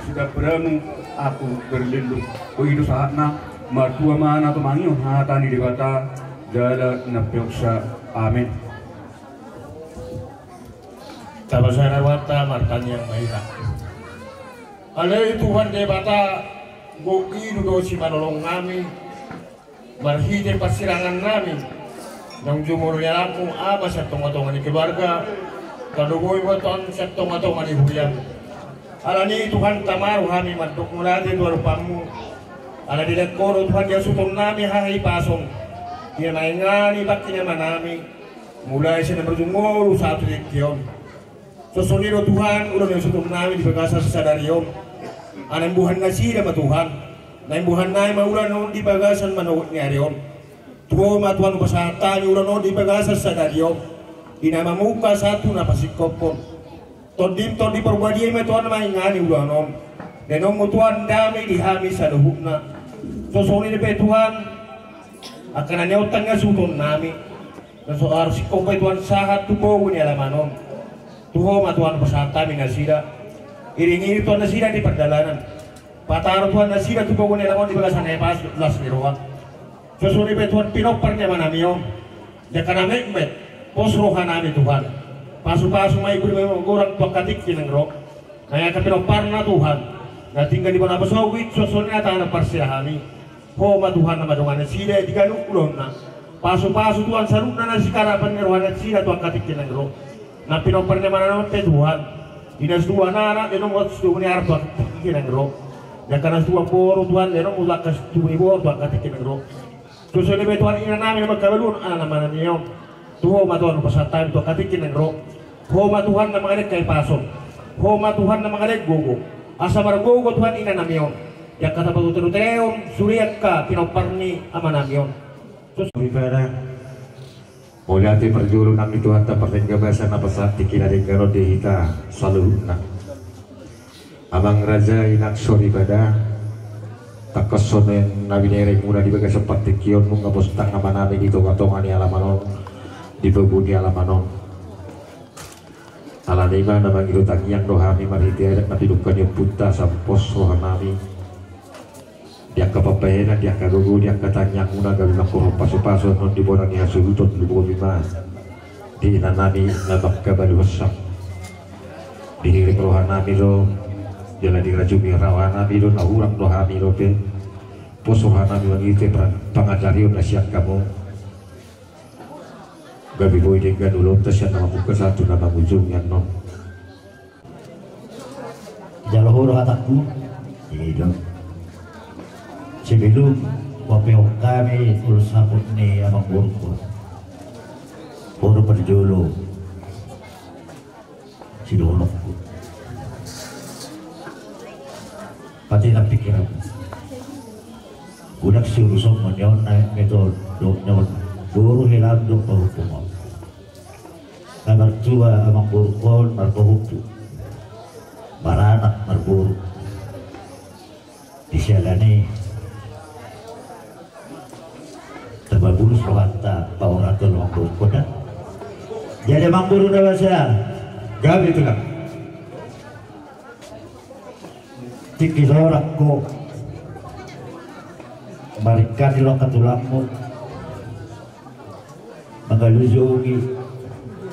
sebab pada-Mu aku berlindung. O, i do sahatna. Martua ma na tumangihon hata ni Debata jala na peoksa. Amin. Tapasahat rohanta martangiang ma hita. Ale Tuhan Debata, gok i do simanolong nami. Marhite parsirangan nami naung jumolo ni alammu ama sian tonga-tonga ni keluarga, tarlumobi ma Tuhan sian tonga-tonga ni huriamu. Alani i Tuhan, tama rohami mandok mauliate tu adopanmu. Ala dilehon Ho do Tuhan di hasuhuton nami hahipason, di na maringanan ni pangkinan nami, mulai sian na marujung ngolu sahat tu tingki on. Songon i do Tuhan, ulaon ni hasuhuton nami di bagasan sadari on. Ala imbuhan nasida ma Tuhan. Na imbuhan nai ma ulaon on di bagasan manogot ni ari on. Tu Ho ma Tuhan hupasahat hami ulaon on di bagasan sadari on. Di na mamungka sahat tu na pasingkophon. Tondim Tondi Porbadia i ma Tuhan na maringanan ulaon on. Baenonmu Tuhan dame di hami saluhutna. Songon i dope Tuhan, angka na niontang ni hasuhuton nami. Na so harus singkop i Tuhan sahat tu pogu ni alaman on. Tu Ho ma Tuhan hupasahat hami nasida. Iring-iring Tuhan nasida di pardalanan. Pataro Tuhan nasida tu pogu ni alaman on di bagasan na hipas las ni roha. Songon i pe Tuhan pinompar ni ama nami on. Di angka na metmet, pos roha nami Tuhan. Pasu-pasu ma i, boi ma i magorang tu angka tingki naeng ro. Nang angka pinomparna Tuhan, na tinggal di bona pasogit, songon i na tahapan parserahan i. Ho ma Tuhan na mandongani nasida di ganup ulaonna. Pasu-pasu Tuhan saluhutna na siharapan ni roha nasida tu angka tingki naeng ro. Na pinompar ni ama nami on pe Tuhan, di na situan anak, di na situan ni anak tu angka tingki naeng ro. Di angka na situan boru Tuhan, di na situan ni boru tu angka tingki naeng ro. Songon i pe Tuhan, ina nami na mangkabaluhon anak ni ama nami on. Tu Ho ma Tuhan hupasahat hami tu angka tingki naeng ro. Ho ma Tuhan na mangalehon hahipason. Ho ma Tuhan na mangalehon gogo. Asa margogo Tuhan ina nami on. Di angka na patutut-tutut on, sude angka pinompar ni ama nami on. Songon i pe. Mauliate parjolo nang di Tuhanta pardenggan basa na pasahat tingki na denggan on di hita saluhutna. Amang raja, inang soripada, tangkas songon na binereng muna di bagasan partingkion, nunga pos tangan ama nami di tonga-tonga ni alaman on, di pogu ni alaman on. Alani i ma na mangido tangiang do hami marhite adat na pinungka ni ompunta, sai pos rohanami di angka pambahenan, di angka gogo, di angka tangiangmuna, gabe mangkorhon pasupasu annon di bona ni hasuhuton, lumobi ma di inanami na mangkabalu hosang. Dihirim rohanami do jala dirajumi rohanami do na hurang do hami dope. Pos rohanami mangido pangajarion na sian hamu. Gabe boi denggan ulaonta sian na mamungka sahat tu na mangujungi annon. Jalo ho do hatangku. Ido. Sebelum papeok hami ulos saput ni amangborungku, ho do parjolo sidohononku. Patenang pingkiranmu. Godang siuruson on, nion na metodok nion. Boru hela do pahompu on. Na martua amangborungkon marpahompu, maranak marboru. Di siala ni i tamba bulus rohanta paorathon amangborungkon da. Jadi amangboru na basa, gabe tulang. Tingki sorang ho maringkat di loka tulangmu, mangalujungi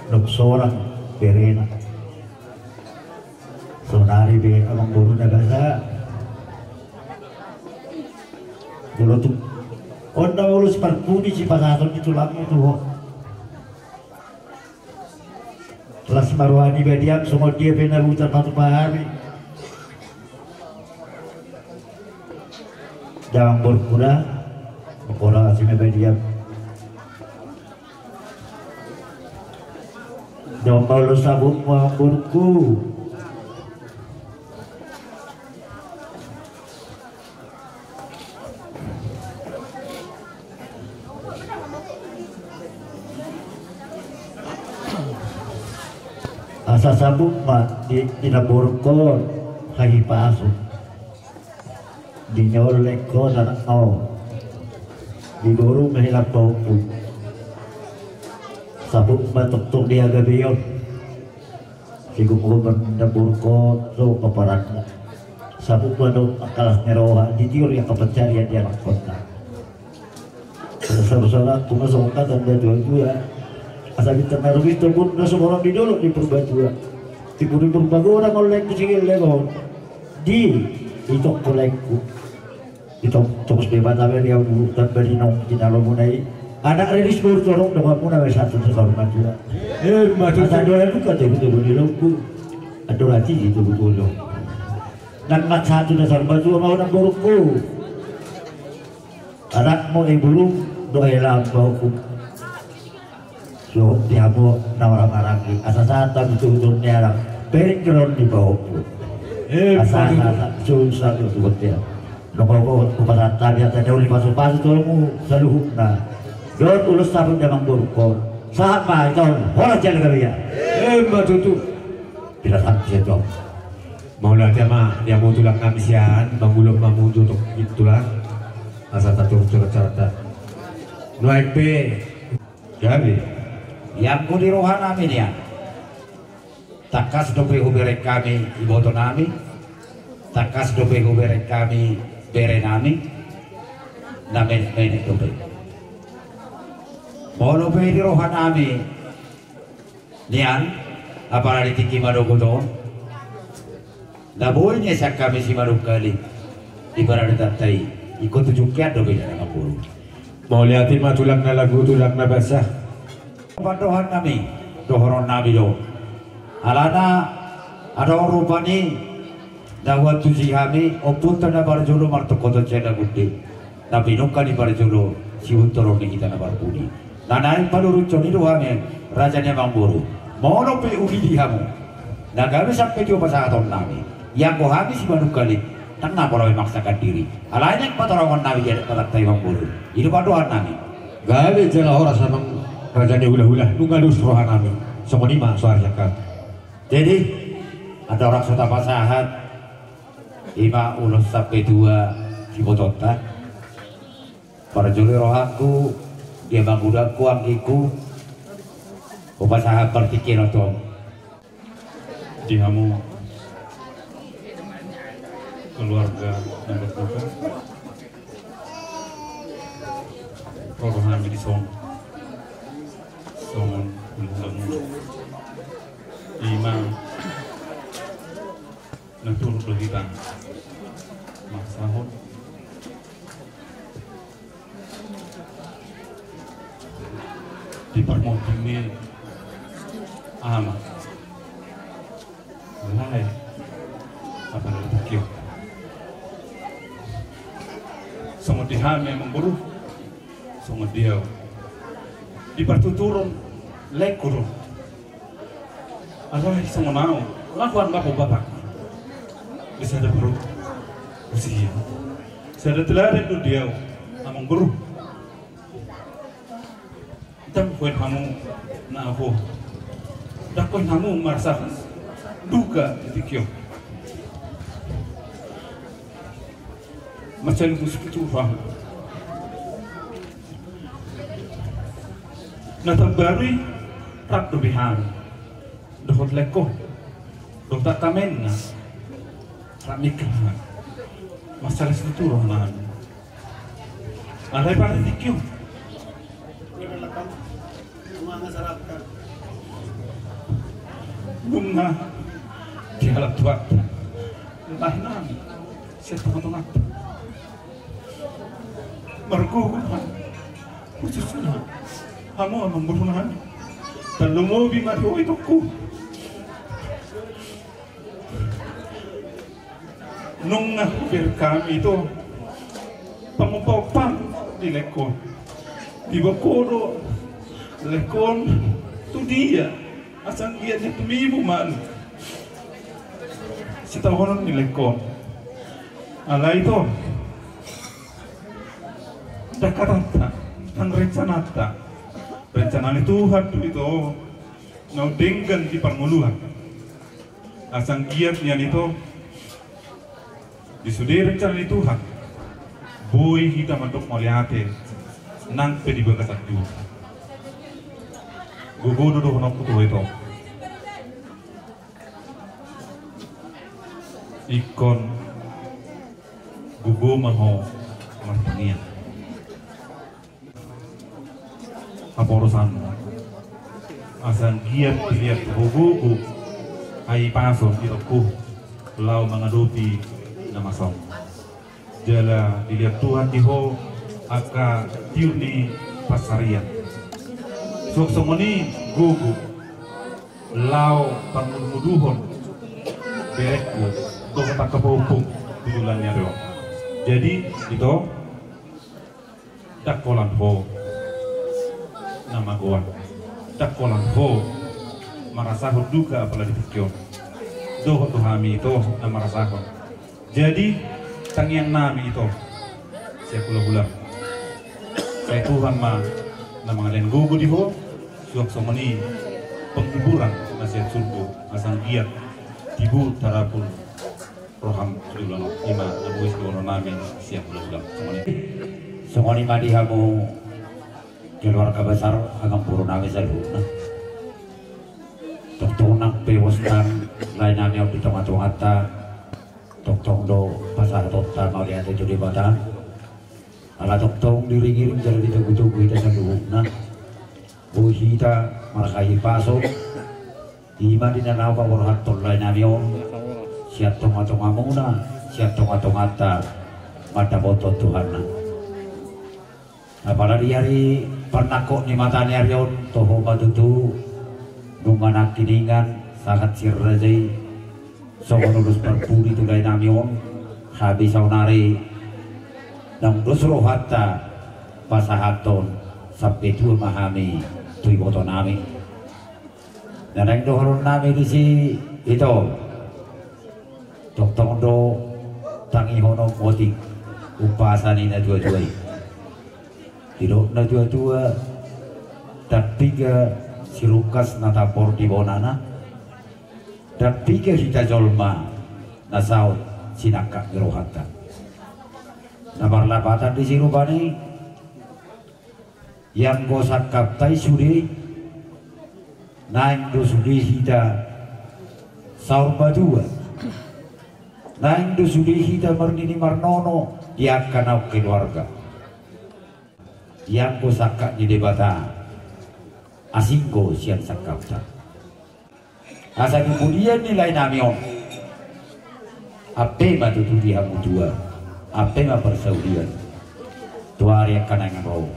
nung sorang berena. Saonari be amangboru na basa, molo tung on na ulos parpudi sipasahaton ni tulangmu tu ho. Las ma roha ni badiam songon dia pe na boi tarpatupa hami. Damang borungku da, mangkorasi ma badiam. Damang ma ulos saputmu amang borungku. Asa sabut ma di, di na borungkon hahipason. Di na ollengkon anak on. Di boru ma hela pahompu. Sabut ma tongtong di hagabeon. Sigomgoman na borungkon do paparanna. Sabut ma do angka las ni roha di tiur angka pancarian di anakkonna. Saursaurangku ma songon hata ni natuatua. Asa bintang na rumiris tombun na sumorop di dolok ni Purbatua. Timbul ni Purbagodang ollengku sigelleng on. Di itong ollengku. Itong tongtong Debata ma di ahu tamba di naung jinalomuna i. Anak riris boru torop donganmuna ma sahat tu na saur matua. Emma tutu. Asa dohonon nangkin togutogu ni lombu. Andorang i togutogu. Nang sahat tu na saur matua ma ho amang borungku. Anakmu i burung dohot hela pahompu. Suhut di hamu na marhahamaranggi asa sahat hamu tu ujung ni alam. Bering geron di pahompu. Asa sahat susah tu ujung ni alam. Nunga hupasahat hami hata na uli pasupasu tu hamu saluhutna. Dohot ulos saput ni amang borungkon. Sahat ma ito horas jala gabe. Emma tutu. Pinasahat sian ito. Mauliate ma di hamu tulang nami sian mangulon mamuju tongkin tulang. Asa taturut surat carta. Nuaeng pe. Gabe. Ianggo di roha nami nian. Tangkas dope hubereng hami iboto nami. Tangkas dope hubereng hami bere nami. Na menek-menek dope. Molo pe di roha nami. Nian, apala di tingki madongan on. Na boi nian sian hami Simanungkalit. Di paradaton ta i, ingkon tu jungkian dope na mangolu. Mauliate ma tulang na lagu tulang na basa. Pandohan nami, dohonon nami do. Alana, adong rupani, na huantusi hami, ompunta na parjolo martungkothon sian na gunde. Na pinungka ni parjolo, sihuntoron ni hita na parpudi. Na naeng palurushon i do hami, raja ni amangboru. Molo pe uli di hamu. Na gabe sampe tu pasahaton nami. Ianggo hami Simanungkalit. Ndang na pola be maksakan diri. Alai naeng patorangon nami di adat patanta i amangboru. I do pandohan nami. Gabe jala horas amang raja ni hulahula. Nunga dos roha nami. Songon i ma soari sian hami. Jadi, andorang so tapasahat. I ma ulos sampe tua sibotonta. Parjolo rohangku, dia mangudangku anggingku. Hupasahat partingkian on. Di hamu keluarga na berduka, ro do hami dison songon hulahula muna. Ima na turut do hita marsahut di parmonding ni ama, lae, apala di tingki on. Songon di hami amangboru, songon di ahu, di partuturon laengku do. Alai songon ahu, laho anggapo bapak di sada parusia, sada teladan do di ahu amangboru. Ndang hubaen hamu na ahu, ndang hubaen hamu marasa duka di tingki on. Mansai lumus tu roham. Na tambaru i rap dope hami dohot laengkon, dohot angka amangna, rap mingkal hami. Mansai lumus tu roham. Alai pala di tingki on, nunga dialap Tuhanta lae nami sian tongatonganta. Margogo ma khususna hamu amangboru nami, tarlumobi ma di ho itongku. Nunga hubereng hami ito pangompa-ompam di laengkon. Diboan ho do laengkon tu dia asa anggiat ni tumibu ma sitaonon ni laengkon. Alai ito, ndang hatanta, ndang rencananta, rencana ni Tuhan do ito na denggan di parngoluan. Asa anggiat nian ito, di sude rencana ni Tuhan, boi hita mandok mauliate nang pe di bagasan duhut. Gogo do dohononku tu ho ito. Ingkon gogo ma ho martangiang. Haporusan, asa anggiat dilehon ho gogo hahipason itongku laho mangadopi na masa on. Jala dilehon Tuhan di ho angka tiur ni pansarian, suang songon i gogo laho pangudunguduhon berengku dohot angka pahompungku di joloan ni ari on. Jadi ito, ndang holan ho na magoan, ndang holan ho marasahon duka apala di tingki on. Dohot do hami ito na marasahon. Jadi tangiang nami ito sian hulahulam, sai Tuhan ma na mangalehon gogo di ho, suang songon i penghiburan na sian surgo, asa anggiat tibu tarapul roham tu joloan on. Ima na boi sidohonon nami sian hulahulam. Songon i. Songon i ma di hamu keluarga besar amangboru nami saluhutna. Tongtong nang pe bostan lae nami on di tongatonganta, tongtong do pasahatonta mauliate tu Debata. Ala tongtong diiringiring jala ditogutogu hita saluhutna, boi hita marhahipason. Ima di na laho paborhathon lae nami on sian tongatongamuna, sian tongatonganta, mandapothon Tuhanna. Apala di ari parnangkok ni mata ni ari on, toho ma tutu nunga nangkiningan sahat si raja i songon ulos parpudi tu lae nami on. Hami saonari naung dos rohanta pasahathon sampe tua ma hami tu iboto nami. Na naeng dohonon nami disi ito, tongtong do tangihon on otik umpasa ni natuatua i. Didok natuatua, ndang piga sirungkas na tambor di bonana, ndang piga hita jolma na saut sinangkap ni rohanta. Na marlapatan disi rupani, ianggo sangkapta i sude, naeng do sude hita Saur matua. Naeng do sude hita marnini marnono di angka naung keluarga. Ianggo sangkap ni Debata, asing do sian sangkapta. Asa di pudian ni lae nami on, ampe ma tutu di hamu tua, ampe ma parsaulian. Tu ari angka naeng ro,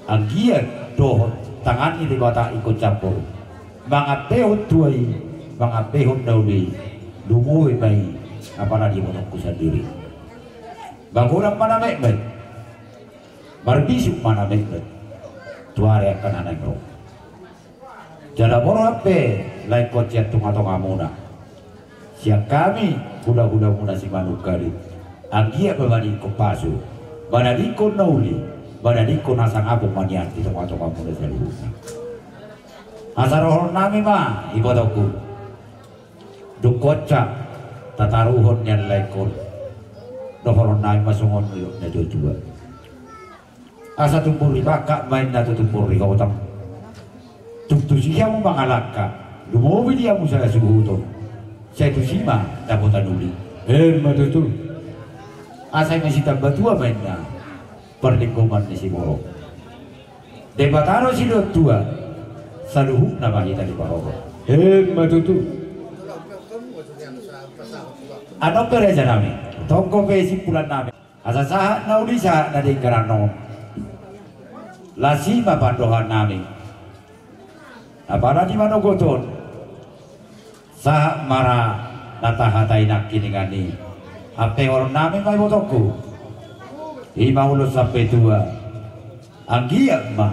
anggiat dohot tangan ni Debata ingkon campur mangampehon tua i, mangampehon na uli, lumobi ma i, apala di ibotongku sandiri. Magodang ma na metmet, marbisuk ma na metmet tu ari angka na naeng ro. Jala borhat pe lae ingkon sian tongatongamuna, sian hami hulahulamuna Simanungkalit, anggiat ma manadingkon pasu, manadingkon na uli, manadingkon hasangapon ma nian di tongatongamuna saluhutna. Asa dohonon nami ma, ibotongku, dung hosa tataruhon nian lae ingkon, dohonon nami ma songon nidok ni natuatua. Asa tumbur di pangkat ma inna tu tumbur di hotang. Tung tusi hamu mangalangka, lumobi di hamu sai hasuhuton, sai tusi ma dapotan uli. Emma tutu. Asa i ma sitamba tua ma inna parlinggoman ni siborok. Debata do sidok tua, saluhutna ma hita diparorot. Emma tutu. Adong pe raja nami, tonggo pe simpulan nami. Asa sahat na uli sahat na denggan on, las i ma pandohan nami. Apala di manogot on, sahat ma ra na tahatai nangkiningan i. Ampe horon nami ma ibotongku, i ma ulos sampe tua. Anggiat ma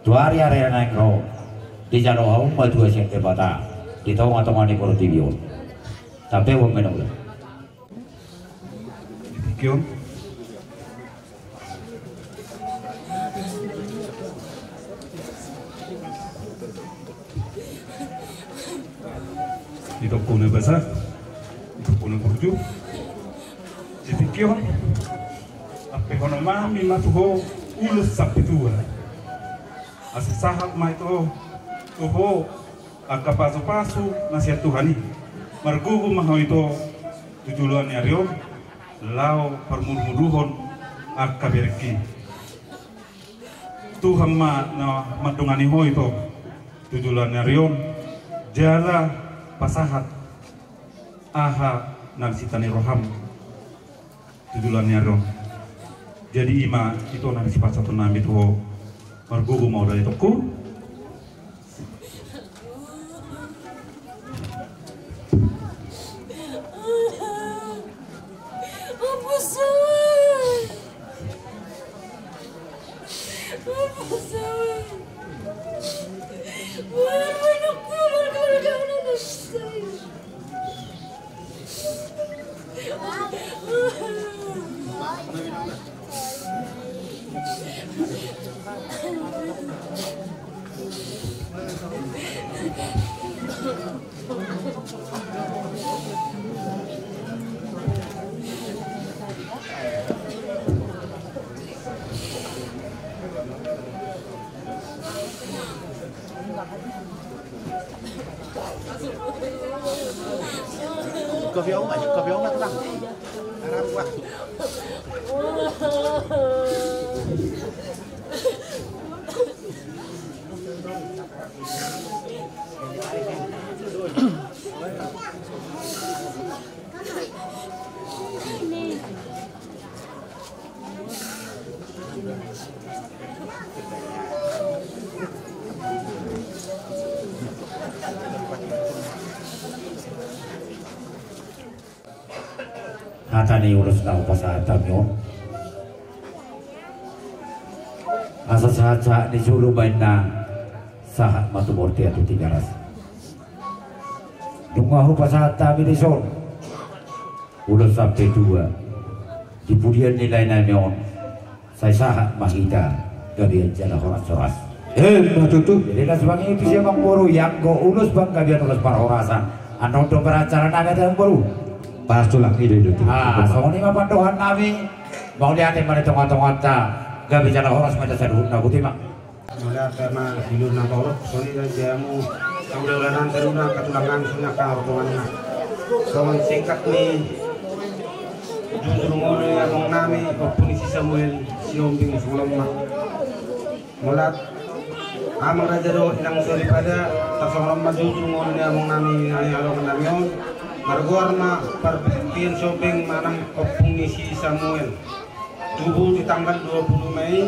tu ari ari na naeng ro, dijalo hamu ma tua sian Debata di tongatonga ni portibi on. Sampe on ma na uli. Di tingki on. Di tongko na basa, di tongko na burju. Di tingki on, ampehonon nami ma tu ho ulos sampe tua. Asa sahat ma ito tu ho angka pasupasu na sian Tuhan i, margogo ma ho ito tu joloan ni ari on, laho parmudumuduhon angka berengki. Tuhan ma na mandongani ho ito tu joloan ni ari on, jala pasahat aha na sitan ni roham tu joloan ni ari on. Jadi i ma ito na sipasahaton nami tu ho, margogo ma ito, itongku. Hata ni ulos na hupasahat hami on. Asa sahatsahat ni solu baen na sahat ma tu bortean tu Tigaras. Nunga hupasahat hami dison ulos sampe tua di pudian ni lae nami on. Sai sahat ma hita gabean jala horas-horas. Emma tutu. Jadi las bang itu sian amangboru, ianggo ulos panggabean ulos parhorasan. Annon do beracara nami ate amangboru. Pas tulang ide ide. Ah, songon i ma pandohan nami. Mauliate ma di tongatonganta. Gabe jala horas ma hita saluhutna, boti ma. Mauliate ma di lur na torop, songon i ma di hamu. Saulaulanan, saluhutna angka tulang nami, saluhutna angka ompung nami. Songon singkat ni jujur ngolu ni among nami, Ompu ni si Samuel Sihombing, songon on ma. Mauliate amang raja dohot inang soripada, tarsongon on ma jujur ngolu ni among nami na hinaholongan nami on. Margoar ma Parbentian Sihombing manang Ompu ni si Samuel. Tubu di tanggal dua puluh Mei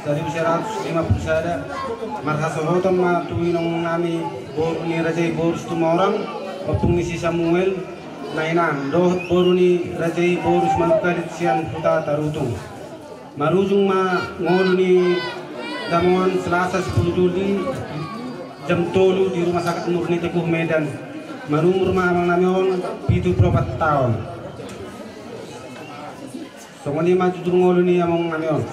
seribu seratus lima puluh sada, marhasohotan ma tu inong nami boru ni raja i boru Situmorang, Ompu ni si Samuel Nainan, dohot boru ni raja i boru Simanungkalit sian Huta Tarutung. Marujung ma ngolu ni damoan Selasa sepuluh Juli jam tolu di Rumah Sakit Murni Teguh, Medan. Marumur ma amang nami on pitu pulu opat taon. Songon i ma jujur ngolu ni among nami on.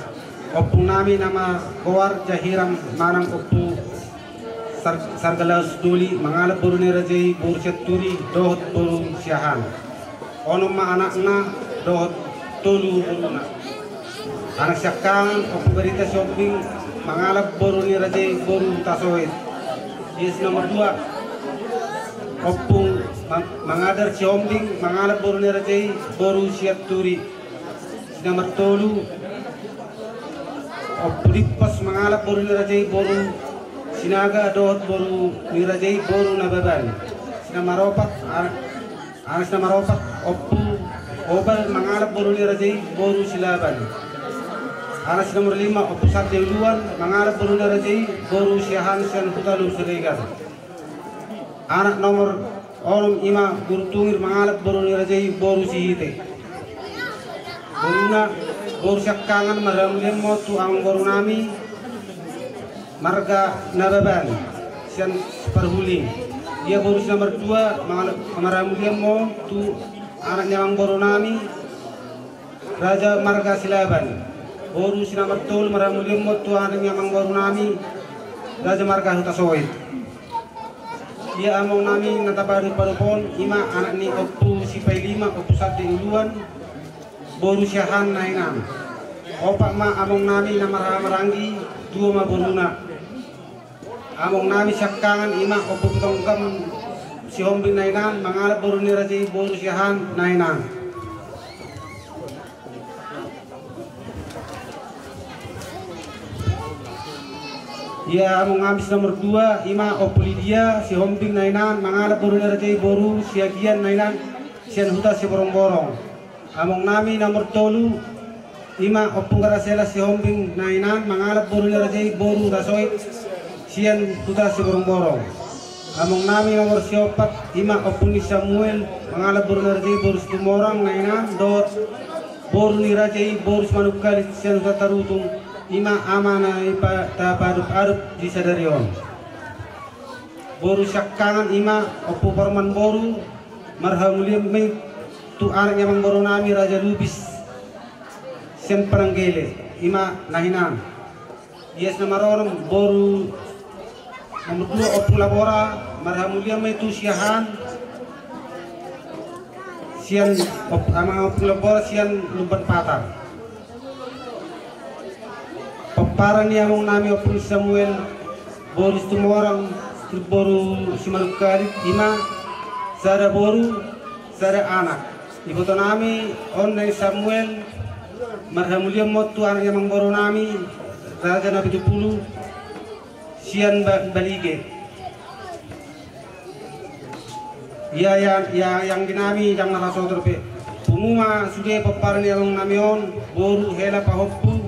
Ompung nami na margoar Jahiram manang Ompu Sar-, Sargalaus Doli, mangalap boru ni raja i boru Sianturi dohot boru Siahaan. Onom ma anakna dohot tolu boruna. Anak siangkangan, Ompu Barita Sihombing, mangalap boru ni raja i boru Hutasoit. Ia si nomor dua, Ompu Ma-, Mangadar Sihombing, mangalap boru ni raja i boru Sianturi. Si nomor tolu, Ompu Dimpos, mangalap boru ni raja i boru Sinaga dohot boru ni raja i boru Nababan. Si nomor opat, a-, anak si nomor opat, Ompu Obal, mangalap boru ni raja i boru Silaban. Anak si nomor lima, Ompu Sande Uluan, mangalap boru ni raja i boru Siahaan sian Huta Lubuk Siregar. Anak nomor onom i ma Guru Tungir, mangalap boru ni raja i boru Sihite. Boruna, boru siangkangan, marhamulian ma tu amang boru nami marga Nababan sian Parhuling. Ia boru si nomor dua, mangalap, marhamulian ma tu anak ni amang boru nami raja marga Silaban. Boru si nomor tolu, marhamulian ma tu anak ni amang boru nami raja marga Hutasoit. Ia among nami na tapadopadophon i ma anak ni Ompu Sipailima, Ompu Sande Uluan, boru Siahaan Nainan. Opat ma among nami na marhahamaranggi, dua ma boruna. Among nami siangkangan i ma Ompu Pitonggam Sihombing Nainan, mangalap boru ni raja i boru Siahaan Nainan. Ia among nami si nomor dua i ma Ompu Lidia Sihombing Nainan, mangalap boru ni raja i boru Siagian Nainan sian Huta Siborongborong. Among nami nomor tolu i ma Ompu Garasela Sihombing Nainan, mangalap boru ni raja i boru Hutasoit sian Huta Siborongborong. Among nami nomor siopat i ma Ompu ni Samuel, mangalap boru ni raja i boru Situmorang Nainan dohot boru ni raja i boru Simanungkalit sian Huta Tarutung, i ma ama na i pa-, tapadopadopi sadari on. Boru siangkangan i ma Ompu Parman boru, marhamulian ma i tu anak ni amang boru nami Raja Lubis sian Pananggele, i ma Nainan. Ia si nomor onom, boru nomor dua, Ompu Labora, marhamulian ma i tu Siahaan sian Op-, amang Ompu Labora sian Lumban Patar. Pomparan ni among nami Ompu Samuel boru Situmorang, boru Simanungkalit, i ma sada boru, sada anak. Iboto nami on na i Samuel, marhamulian ma on tu anak ni amang boru nami Raja Napitupulu sian Ba-, Balige. Ia, ia, ia, anggi nami, ndang na rasotor pe. Pungu ma sude pomparan ni among nami on, boru hela pahompu,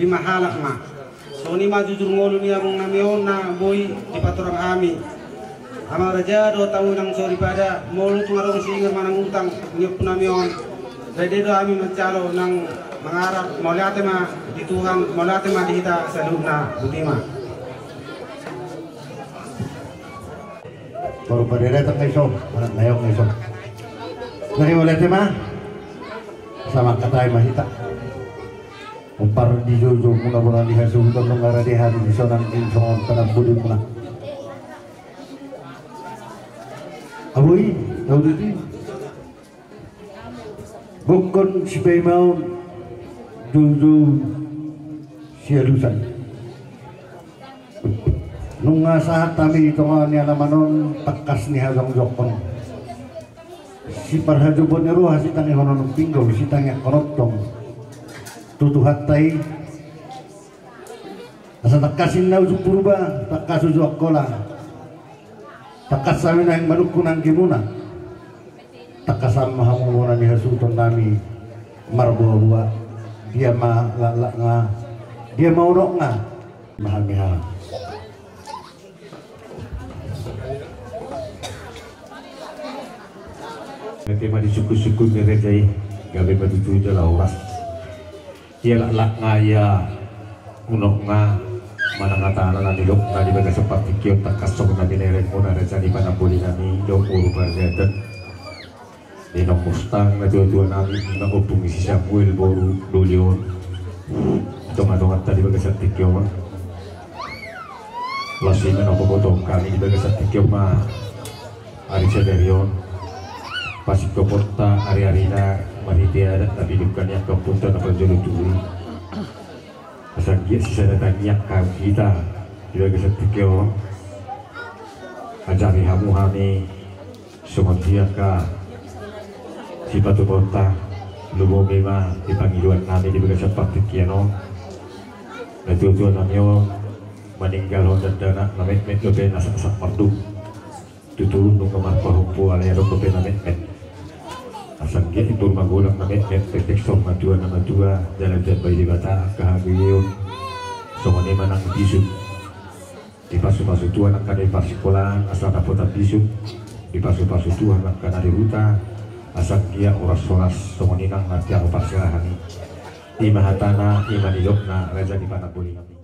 lima halak ma. Songon i ma jujur ngolu ni among nami on na boi dipatorang hami. Amang raja dohot hamu inang soripada, molo tung adong siringan manang utang ni ompu nami on, rade do hami manjalo nang mangarar. Mauliate ma di Tuhan, mauliate ma di hita saluhutna. Boti ma. Baru pada datang na iso, anak na iong na iso. Jadi mauliate ma. Sama katai ma hita. Umpar di joujou muna, bona di hasuhuton nunga rade hami di sonang di songon panambudi muna. Abui, tau diti. Gokkon sipaimaon, joujou sialusan. Nunga sahat hami di tonga ni alaman on tangkas ni hajongjongkon, siparhajobon ni roha, sitangihonon pinggol, sitangiangkon tong tu Tuhanta i. Asa tangkas ninna uju Purba, tangkas uju Angkola, tangkas hami naeng manungkun anggimuna, tangkasan ma hamu bona ni hasuhuton nami marboaboa. Dia ma laklakna, dia ma unokna, ma hami ha. Gabe ma di sungkunsungkun ni raja i, gabe ma tutu jala horas. Ia laklakna, ia unokna manang hatana na nidokna di bagasan partingkian on, tangkas songon na binereng muna raja ni panamboli nami, dohot boru parjaitan ni naung mustang natuatua nami, ima ompung ni si Samuel boru doli on, di tongatonganta di bagasan tingki on. Laos ima na hupabotohon hami di bagasan tingki on ma ari sadari on, pasingkoponta ariarina marhite adat na pidungka ni angka ompunta na parjolo tubu i. Asa anggiat sisada tangiang hami hita di bagasan tingki on, ajari hamu hami songon dia angka sipatupaonta. Lumobi ma di pangidoan nami di bagasan partingkian on, natuatua nami on maninggalhon dakdanak na metmet dope na saksak mardung. Tutu nunga marpahompu alai adong dope na metmet. Asa anggiat imbur magodang na metmet, pepek saur matua na matua, jala ditambai Debata angka hagogoon. Songon i ma nang bisuk, dipasupasu Tuhan angka na di parsikolaan asa dapotan bisuk, dipasupasu Tuhan angka na di huta asa anggiat horashoras, songon i nang na tiar parserahan i. Ima hatana, ima nidokna raja ni panamboli nami.